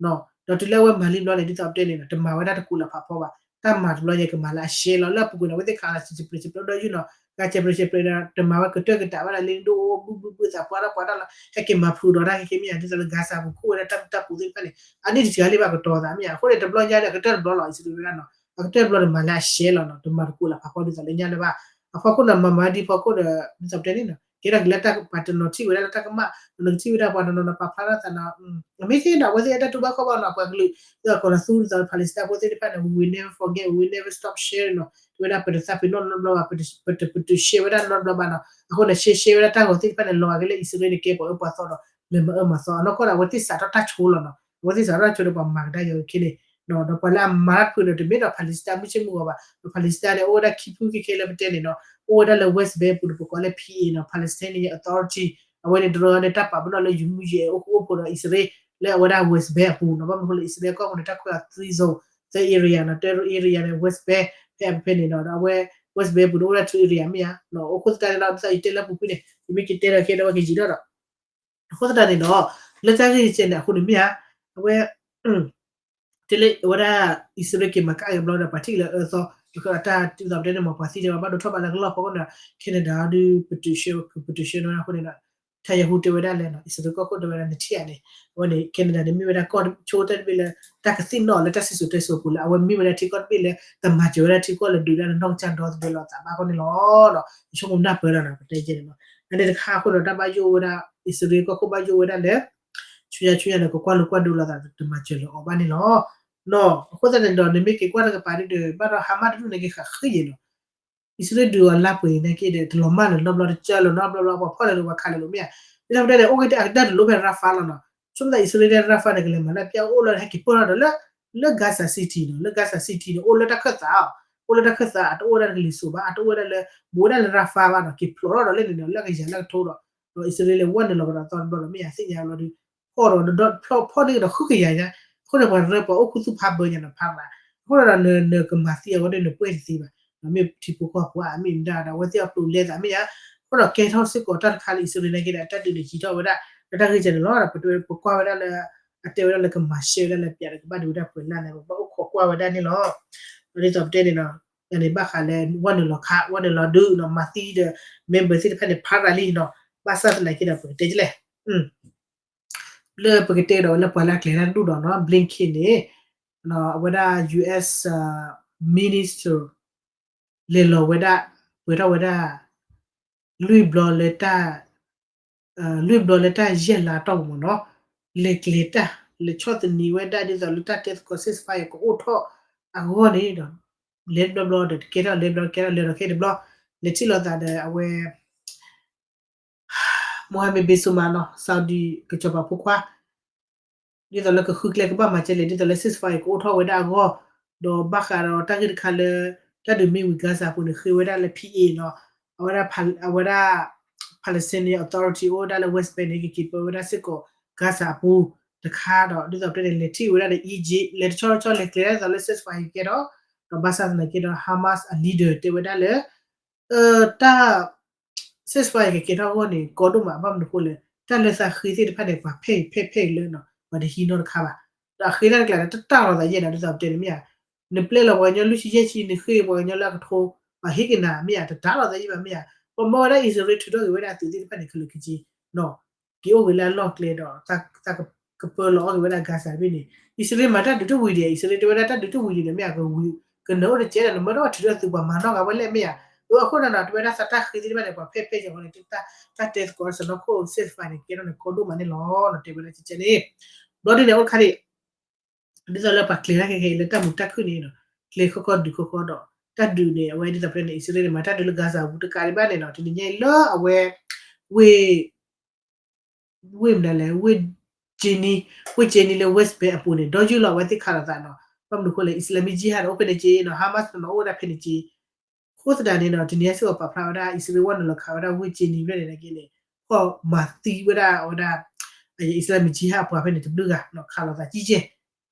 ဒီးတုၤလၢအဝဲမၤလံဘျီန့ၣ် ဒ်သိးပတဲန့ၣ်ဒီး တမၤဝဲဒၣ်တကူးလၢဖးဖီဘၣ်. တၢ်မၤတဘျီညါကမၤလၢအရှဲလီၤ လၢအပူၤကွံာ်န့ၣ် အဝဲသ့ၣ်ခးလီၤစံးစပျ့ၤစံးပျ့ၤဒီးယုၢ်နီၤ ဂၤစဲးပျ့ၤစဲးပျ့ၤဒီး တမၤဝဲကတၢၢ်ကတၢၢ်ဘၣ်ဒီး လ့ဒိၣ်အိၣ်ဘုဘုဘုသးပှၢ်တၢ်ပှၢ်တၢ်လီၤ ဟဲက့ၤမၤဖုးဒီးတၢ်ခဲကဲမ့ၢ်ဧါ ဒ်သိးလၢ Gaza ပူၤခိၣ်ဝဲဒၣ်တၢ်မုာ်တၢ်ပူၤသ့ၣ်တဖၣ်န့ၣ် အနံၣ်တစှၤလံဘၣ်ကတီၤသးမ့ၢ်ဧါ. အဃိန့ၣ် တဘျီညါဒီး အကတၢၢ်တဘျီလီၤ အံၣ်စရ့လးဝဲဒၣ်နီၤ အကတၢၢ်တဘျီန့ၣ် မၤလၢအရှဲလီၤနီၤ တမၤတကူးလၢဖးဖီဒ်သိးလၢညါလၢၤဘၣ်. အဖီခိၣ်န့ၣ် မၤမၤဒ်ဖီခိၣ်ဒီး ဒ်သိးပတဲန့ၣ်နီၤ ကဲထီၣ်က့ၤလၢတၢ်ပှၤတနီၤထံၣ်ဝဲဒၣ်လၢတၢ်ကမၣ် ဒီးနကထံၣ်ဝဲဒၣ်ပှၤတနီၤနီၤပာ်ဖျါထီၣ်သးနီၤ အမ့ၢ်က့ဒီး အဝဲသ့ၣ်အဲၣ်တၢ်တူၢ်ဘၣ်ခီၣ်ဘၣ်နီၤ ပှၤကလုာ် ဒ်သိးကီးလီၤသူ ဒ်သိး Palestine ဖိသ့ၣ်တဖၣ်န့ၣ် we will never forget, we will never stop sharing နီၤ တဝဲဒၣ်ပတသးပ့ၤနီၣ်နီတဘျီဘၣ် ပတပတုာ် share ဝဲဒၣ်နီတဘျီဘၣ်နီၤ. အဃိန့ၣ် share share ဝဲဒၣ်တၢ်ဂီၤသ့ၣ်တဖၣ်န့ၣ် လီၤဂာ်က့ၤလၢအံၣ်စရ့လးန့ၣ် ကဲပှၤအၢပှၤသီဒီး လဲၤမၤအၢမၤသီ အနီၢ်ကီၢ်ဒီး အဝဲသ့ၣ်စးထီၣ်တၢ်ဆိလီၤနီၤ အဝဲသ့ၣ်စးထီၣ်တၢ်ဆိဒီးပှၤမၤကဒါက့ၤခဲန့ၣ် ဒီးပှၤလၢအမၤတၢ်တဖုန့ၣ် တမ့ၢ်ဒီး Palestine မုၢ်ဆ့ၣ်မုၢ်ဂီၤဘၣ် ဒီး Palestine န့ၣ် အိၣ်ဝဲဒၣ်ခံဖုခဲခဲလၢပတဲန့ၣ်နီၤ အိၣ်ဝဲဒၣ်လၢ West Bank ပူၤဒီးပကိးလၢ P A နီၤ Palestinian Authority အဝဲန့ၣ်တရၢန့ၣ် တၢ်ပာ်ပနီၣ်လၢယမူယဲအိၣ်ဃူအိၣ်ဖိးဒီးအံၣ်စရ့လး လၢအဝဲဒၣ် West Bank အပူၤနီၤ ဘၣ်မနုၤဃိလၢအံၣ်စရ့လးကီၢ်ပူၤန့ၣ် တၢ်ကွဲးအီၤ three zone, three area နီၤ တၢ area န့ၣ် West Bank ဖဲအဖဲန့ၣ်နီၤ ဒီးအဝဲ West Bank ပူၤန့ၣ် အိၣ်ဝဲဒၣ် two area မ့ၢ်ဧါ အိၣ်ဃိသတးန့ၣ်ဒီး ဒ်သိးယတဲလၢအပူၤကွံာ်န့ၣ် ယမ့ၢ်ကတဲဒီးကဲဒီးဝဲကယံာ်ထီၣ်ဒီး အဃိသတးန့ၣ်ဒီး လၢတၢ်ဂ့ၢ်ကဲန့ၣ် အဃိန့ၣ်မ့ၢ်ဧါ အဝဲ တဲလၢဝဲဒၣ် အံၣ်စရ့လးက့ၤမၤကၣ်က့ၤဘျီဒီး ပှၤထံၣ်လၢအအၢသီ တၢ်ဒ်သိးပတဲန့ၣ် မ့ၢ်ပှၤသံတဲဝဲဘၣ်ဒိးထီၣ်ဘးလၢကလီၢ်ဖီခိၣ်န့ၣ် Canada ဒုး ပတုာ်ရှဲ ပတုာ်ရှဲန့ၣ်အဃိန့ၣ်ဒီး Netanyahu တဲဝဲဒၣ်လဲၣ်နီၤ အံၣ်စရ့လးကီၢ်ခိၣ်တဲဝဲဒၣ် နထံၣ်ဧါန့ၣ် အဝဲန့ၣ် Canada န့ၣ် မ့ၢ်ဝဲဒၣ်ကီၢ်ဆိကတၢၢ်တဘ့ၣ်လၢ တၢ်ကသ့ၣ်နီၣ်လၢတၢ်စံၣ်စိၤတဲစိၤအပူၤလၢ အဝဲမ့ၢ်ဝဲဒၣ်ထံကီၢ်တဘ့ၣ်လၢ ကမၤစၢၤဝဲဒၣ်ထံကီၢ်လၢဒုးတၢ်လၢနီၢ်ကစၢ်ဒီသဒၢလီၤသးဘၣ်အဃိန့ၣ်လီၤ. ဒီးယဆိကမိၣ်နၢ်ပၢၢ်လီၤနီၤ ပတဲကဲန့ၣ်လီၤ အန့ၣ်တခါအဃိဒီး တၢ်ဘၣ်ယိၣ်ဝဲဒၣ် အံၣ်စရ့လးကီၢ်ခိၣ်ဘၣ်ယိၣ်ဝဲဒၣ်လၢ ဆူညါဆူညါန့ၣ် ကကွၢ်လိကွၢ်ဒိလီၤသး တမၤစၢၤလၢၤအီၤဘၣ်န့ၣ်လီၤ. နီၤ အဃိသတးန့ၣ်ဒီး နမ့ၢ်က့ၤကွၢ်တကပၤဒ်ဒီး ဘၣ်ဒီး Hamas တဒူၣ်န့ၣ် က့ၤဃးဃ့ယဲၢ်လီၤ အံၣ်စရ့လးဒုးအီၤလါပှဲၤအံၤန့ၣ်က့ၤဒီး တလီၤမၢ်လၢၤနီတဘျီ တကၢလၢၤနီတဘျီဘျီ ပှၤဖီၣ်လၢၤဒီးပှၤခးလၢၤလိာ်မ့ၢ်ဧါ. ဒ်သိးပတဲန့ၣ် အိၣ်က့ၤတၢ်အကတၢၢ်တလိၣ်ဖဲ Rafah လီၤနီၤ. ဆိကမိၣ်သးအံၣ်စရ့လး Rafah န့ၣ် ကလဲၤမၤလၢပျၢ်အိၣ်လၢဟဲက့ၤပၢၢ်ထီၣ်ဒီးလၢ လၢ Gaza City နီၤ လၢ Gaza City န့ၣ် အိၣ်လၢတၢ်ခၢၣ်သး အိၣ်လၢတၢ်ခၢၣ်သး အတအိၣ်ဝဲဒၣ်လၢကလံၤစိးဘၣ် အတအိၣ်ဝဲဒၣ်လၢ ဘူးဝဲဒၣ်လၢ Rafah ဘၣ်နီၤ က့ၤဖျိးထီၣ်ဒီးလၢန့ၣ်ဒီး လၢကယၤလၢကထိဒီး ဒီးအံၣ်စရ့လးဝဲနုာ်လီၤကဒီးသီတဘျီဒီး မ့ၢ်ယၤသ့ၣ်ညါလီၤဒုး ဖီၣ်ဒီး ဖီၣ်န့ၢ်ကဒီးဃုကယၤညါ အဃိန့ၣ် ပှၤရၢပှၤအိၣ်ခူသူၣ်ဖးဘၢညါနီၤ ဖးရၤ အဃိဒီး နကမၤသံအဝဲဒၣ်နပှဲၢ်တသ့ဘၣ် မ့ၢ်ထံဖိကီၢ်ဖိဧါ မ့ၢ်မတၤဒီး အဝဲသ့ၣ်အပျိာ်လဲသးမ့ၢ်ဧါ အဃိဒီးကဲထီၣ်စ့ၢ်ကီးတၢ်တခါလၢအံၣ်စရ့လးန့ၣ်က့ၤဒီး တၢ်ဒုးန့ၣ်ယံၤထီၣ်ဝဲဒၣ် လၢတၢ်ဂ့ၢ်ကဲန့ၣ်လီၤ. ဒီးပတဲပကွၢ်ဝဲဒၣ်လၢ အတဲဝဲဒၣ်လၢကမၤရှဲဝဲဒၣ်လၢပျးဒီးကဘၣ်ဒုးဝဲဒၣ်ပှဲၤလၢ်န့ၣ် ပဘၣ်အိၣ်ခိးကွၢ်ဝဲဒၣ်န့ၣ်လီၤ. ဒ်သိးပတဲန့ၣ်နီၤ န့ၣ်ဘၣ်ဃးလၢ ဝဲနုာ်လီၤခး ဝဲနုာ်လီၤဒုးနီၤ မၤသံဒီး member သ့ၣ်တဖၣ်န့ၣ် ဖးရၤလံနီၤ ဘၣ်ဆၣ်သနာ်က့ဒီး ပကတဲကလဲၣ် လၢပကတဲဒီးလၢပှၤလၢအကျဲၤတၢ်တဒူၣ်ဒီးနီၤ Blinken န့ၣ် အဝဲဒၣ် US minister လဲၤလီၤဝဲဒၣ် ပှဲၤထီၣ်ဝဲဒၣ် လွံၢ်ဘျီလၢတၢ် လွံၢ်ဘျီလၢတၢ်ယဲၢ်လါတီၢ်ပူၤမ့ၢ်နီၤ, လဲၤကျဲၤတၢ် လဲၤဆီၣ်သနံးဝဲဒၣ်ဒ်သိးလၢတၢ်တဲသကိး ceasefire ကအိၣ်ထီၣ်အဂီၢ်န့ၣ်ဒီး လဲၤတဘျီဘျီဒီးတကဲထီၣ်လဲၤဘျီကဲတဘျီ, လဲၤထံၣ်လိာ်သးဒီးအဝဲ Mohammed bin Salman နီၤ Saudi ကစီၤပၤဖိခွါ ဒ်သိးလၢကဃုကျဲကဘၣ်မၤကဲလဲၣ် ဒ်သိးလၢ ceasefire ကအိၣ်ထီၣ်ဝဲဒၣ်အဂီၢ်, ဒီးဘၣ်ဃးဒီးတၢ်ဂ့ၢ်တခါလၢ တၢ်ဒုးမ့ၢ်ဝံၤ Gaza အပူၤန့ၣ် ဃ့ဝဲဒၣ်လၢ P A နီၤ, အဝဲဒၣ် အဝဲဒၣ် Palestinian Authority အိၣ်ဝဲဒၣ်လၢ West Bank န့ၣ် ကက့ၤပၢဝဲဒၣ်စ့ၢ်ကီး Gaza အပူၤတခါဒီး ဒ်သိးပတဲန့ၣ် လဲၤထံၣ်ဝဲဒၣ်ဒီး Egypt လဲၤတဆီဆီလဲၤကျဲၤဒ်သိးလၢ ceasefire ကဲထီၣ်, ဒီးဘၣ်ဆၣ်သနာ်က့ဒီး Hamas အ leader တဲဝဲဒၣ်လၢ တၢ် ceasefire ကကဲထီၣ်အဂီၢ်န့ၣ် ကီဒိၣ်မး ဘၣ်မနုၤအဃိလဲၣ် တၢ်လၢသးဃ့သ့ၣ်တဖၣ်န့ၣ် ပှၤဖဲအံၤဖဲဖဲအံၤလၢနီၤ ပှၤတဟံးနီတခါဘၣ်, ဒီးအဃ့တၢ်တကျါန့ၣ် တတၢ်လီၤသးယဲၢ်နၤ ဒ်သိးပတဲန့ၣ်မ့ၢ်ဧါ, နပျဲလီၤပှၤကညီလွံၢ်ဆံယဲၢ်ဆံ နဃ့ပှၤကညီလၢအကထိ ပှၤဟ့ၣ်က့ၤနၤမ့ၢ်ဧါ, တတၢ်လီၤသးယဲၢ်ဘၣ်မ့ၢ်ဧါ, ပှၤမၢဝဲဒၣ်အံၣ်စရ့လးထုးထီၣ်က့ၤဝဲဒၣ်အသုးသ့ၣ်တဖၣ်န့ၣ် ခဲလၢာ်ခဲဆ့ က့ၤအိၣ်က့ၤလၢအလီၢ်ကျဲဒီး ကပၢလီၤအီၣ်က့ၤဝဲဒၣ် Gaza တဘ့ၣ်န့ၣ် အံၣ်စရ့လးမၤတၢ်ဒုးတဝံၤဒံး အံၣ်စရ့လးတဲဝဲဒၣ်တၢ်ဒုးတဝံၤဒံးန့ၣ် မ့ၢ်ဧါ ကနၢၤအိၣ်တကဲဒီး နမၢတအိၣ်ထုးထီၣ်သုးပှၤမၤနီၣ်ဂၤဝဲလဲၣ်မ့ၢ်ဧါ, အဃိန့ၣ်ဒီး တဲဝဲဒၣ်သးတၢ်ဃ့သ့ၣ်တဖၣ်န့ၣ် ပှၤဖဲဖဲအံၤအဃိန့ၣ် တၢ်တဲသကိးစနီၢ်ခိၣ် ceasefire န့ၣ် ကဲထီၣ်န့ၣ် ကီဒိၣ်မးန့ၣ်လီၤ တဲဝဲဒၣ်ကကဲန့ၣ်, ဘျီဒ်န့ၣ်အိၣ်တခါန့ၣ် ဒ်သိးလၢပှၤကျဲၤတၢ်ခဲခဲအံၤလၢတၢ်မုာ်တၢ်ခုၣ်န့ၣ်ဒီး ကျဲၤခီခီဒုးခီခီဒီး တၢ်ဒုးန့ၣ် အဝဲဒ်သိးပတဲန့ၣ် အံၣ်စရ့လးန့ၣ် မၤတၢ်ဒုးလၢ Gaza ပူၤတကးဒံးဘၣ်န့ၣ်ဒီး တနံၤညါအံၤလၢအဝဲ ဝ့ၢ် ဝ့ၢ်မနုၤလဲၣ် ဝ့ၢ် Jenin ဝ့ၢ် Jenin လၢ West Bank အပူၤန့ၣ် ဒီးယုၢ်လီၤအဝဲသ့ၣ်ခးလိာ်သးနီၤ, ဘၣ်မနုၤအဃိလဲၣ် Islamic Jihad န့ၣ် အိၣ်ဖဲန့ၣ်က့နီၤ Hamas န့ၣ်နီၤ အိၣ်ဝဲဒၣ်ဖဲန့ၣ်က့ အဃိသတးန့ၣ်ဒီး တနံၤညါစ့ၢ်ကီးပာ်ဖျါဝဲဒၣ် အံၣ်စရ့လးဝဲနုာ်လီၤခးဝဲဒၣ်ဝ့ၢ် Jenin ဖဲန့ၣ်နာ်က့န့ၣ် ကီၢ်မၤသံဝဲဒၣ်အဝဲဒၣ် Islamic Jihad အပှၤဖဲန့ၣ်တဘျုးဂၤနီၤ ခးလိာ်သးကံကဲ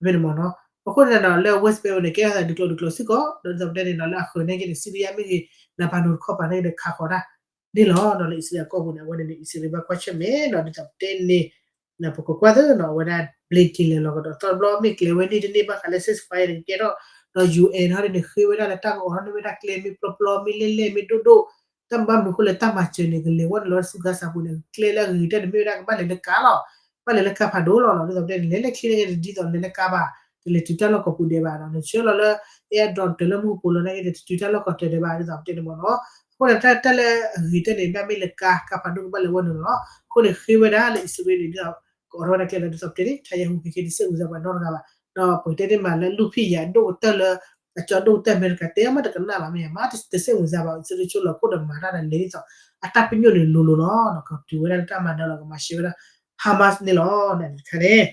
ဖဲန့ၣ်မ့ၢ်နီၤ, အဃိန့ၣ်ဒီးလၢ West Bank န့ၣ် ကဲထီၣ်သးဒုးကျိၤဒုးကျိၤစ့ၢ်ကီး ဒီးဒ်သိးပတဲန့ၣ်နီၤ လၢအဃၢၤနာ်က့န့ၣ် Syria မ့ၢ်ဂ့ၤ Lebanon တခီပၤနာ်က့န့ၣ် ခးဃီၤတၢ် န့ၣ်လီၤနီၤ လၢအံၣ်စရ့လးအကီၢ်ပူၤန့ၣ် အဝဲန့ၣ်န့ၣ် အံၣ်စရ့လးဘၣ်ကွၢ်ဆၢၣ်မဲာ်နီၤ ဒ်သိးပတဲန့ၣ် ပကကွၢ်သ့နီၤ အဝဲဒၣ် Blinken လဲၤလီၤကဒီးသီတဘျီ မ့ၢ်ကျဲၤဝဲန့ၢ်တန့ၢ်ဘၣ်ဃးလၢ ceasefire န့ၣ် ကကဲထီၣ် ဒီး ယူၣ်အဲၣ် ဟီဒ်န့ၣ် ဃ့ဝဲဒၣ်လၢတၢ်ကအီၣ်ထီၣ်န့ၢ်ဝဲဒၣ်ကျဲမ့ၢ်ပျီပျီ မ့ၢ်လဲၢ်လဲၢ် မ့ၢ်ဒိၣ်ဒိၣ် တၢ်ဘၣ်မနုၤအဃိလဲၣ် တၢ်မၤစၢၤန့ၣ် ကလဲၤဝဲန့ၣ်လီၤဆူ Gaza ပူၤန့ၣ် ကျဲလၢအဂ့ၤကတၢၢ်န့ၣ် မ့ၢ်ဝဲဒၣ်ကဘၣ်လဲၤလၢကါလီၤ ဘၣ်လဲၤလၢကါဖးဒိၣ်လီၤနီၤ ဒ်သိးပတဲန့ၣ် လဲၤလဲၢ်ချ့န့ၣ်တဒ်သိးလဲၤလၢကါဘၣ် တလဲၤတုၤတၢ်လီၢ်ကီၢ်ပူၤဒဲးဘၣ်နီၤ နဆှၢလီၤလၢ အဲၣ်ဒိး တၢၤလၢမူကပိာ်လီၤနာ်က့န့ၣ် တတုၤတၢ်လီၢ်ကီၢ်တၢၤဒဲးဘၣ် ဒ်သိးပတဲန့ၣ်မ့ၢ်နီၤ အဃိန့ၣ် တၢ်လၢအဂ့ၤကတၢၢ်န့ၣ် ဘၣ်မ့ၢ်လၢကါ ကါဖးဒိၣ်ကဘၣ်လဲၤဝဲန့ၣ်လီၤ အဃိန့ၣ်ဃ့ဝဲဒၣ်လၢအံၣ်စရ့လးန့ၣ် ဒ်သိး ကအီၣ်ထီၣ်ဝဲဒၣ်ကျဲလၢ ဒ်သိးပတဲန့ၣ် ထါယဟူက့ၤက့ၤ တစဲးဝံၤစၢ်ပှၤနီတဂၤဘၣ် ဒီးပကတဲန့ၢ်မးလၢလူၢ်ဖံးယၤဒိၣ်ကတၢၢ်လၢ အကၠီဒိၣ်ကတၢၢ်အမဲရကၤ တဲမးတကနၣ်ဘၣ်မ့ၢ်ဧါ မးတစဲးဝံၤစၢ်ဘၣ် အံၣ်စရ့လးဆိလီၤခိၣ်ဒီးမၤတၢ်ဒီးလဲၤဒ်သိး အတၢ်ပညိၣ်န့ၣ်လိၤလိၤလီၤ ကတုၤဝဲဒၣ်လၢတၢ်မၤနၢၤလီၤ ကမၤရှဲဝဲဒၣ် Hamas န့ၣ်လီၤ တခါန့ၣ်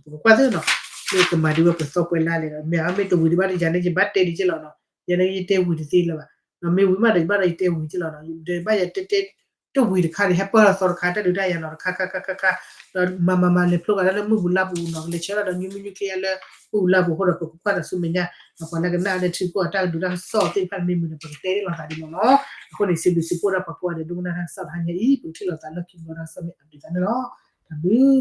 ပကကွၢ်သ့နီၤ မ့ၢ်ကမၤဒ်ဝဲပသီကွဲးလါလဲၣ်ဒီး မ့ၢ်အမ့ၢ်တဝံၤဒံးဘၣ်ဒီး ယၤန့ၣ်ယဘၣ်တဲဒံးက့လီၤနီၤ ယၤန့ၣ်ယတဲဝံၤတသ့လၢၤဘၣ် ဒီးမ့ၢ်ဝံၤမးဒီးယဘၣ်ဒီးယတဲဝံၤက့လီၤနီၤ ဒီးဘၣ်ယတဲတဲ တဝံၤတခါန့ၣ် ဟဲပၢၢ်လီၤသီတခါ တၢ်ဒုးတၢ်ယၤနီၤ တခါခါခါခါခါ ဒီးမၤမၤမၤလဲၤဖျိကဒီးလၢမုၢ်ပူၤလါပူၤနီၤ ကလဲၤဆၢထၢၣ်ဒီးညူမ့ၢ်ညူချ့ယါလၢ မုၢ်ပူၤလါပူၤအဃိဒီး ပကကွၢ်တၢ်ဆူမဲာ်ညါ ပှၤလၢကနၣ်လၢထံဖိကီၢ်တၢ်ကဒုးတၢ်ကစီၣ်သ့ၣ်တဖၣ်မ့ၢ်မုာ်ဒီး ပကတဲန့ၢ်လိာ်သးဒ်န့ၣ်လီၤ အဃိန့ၣ် စံးဘျုးစံးဖှိၣ်ဒၣ်ပှၤကိးဂၤဒဲး ဒိကနၣ်တၢ်ကစီၣ်တဟါညါအံၤ ပကထံၣ်လိာ်သးလၢခံဘျီတၢ်ကစီၣ်မ့ၢ် update သးန့ၣ်လီၤ တၢ်ဘျုး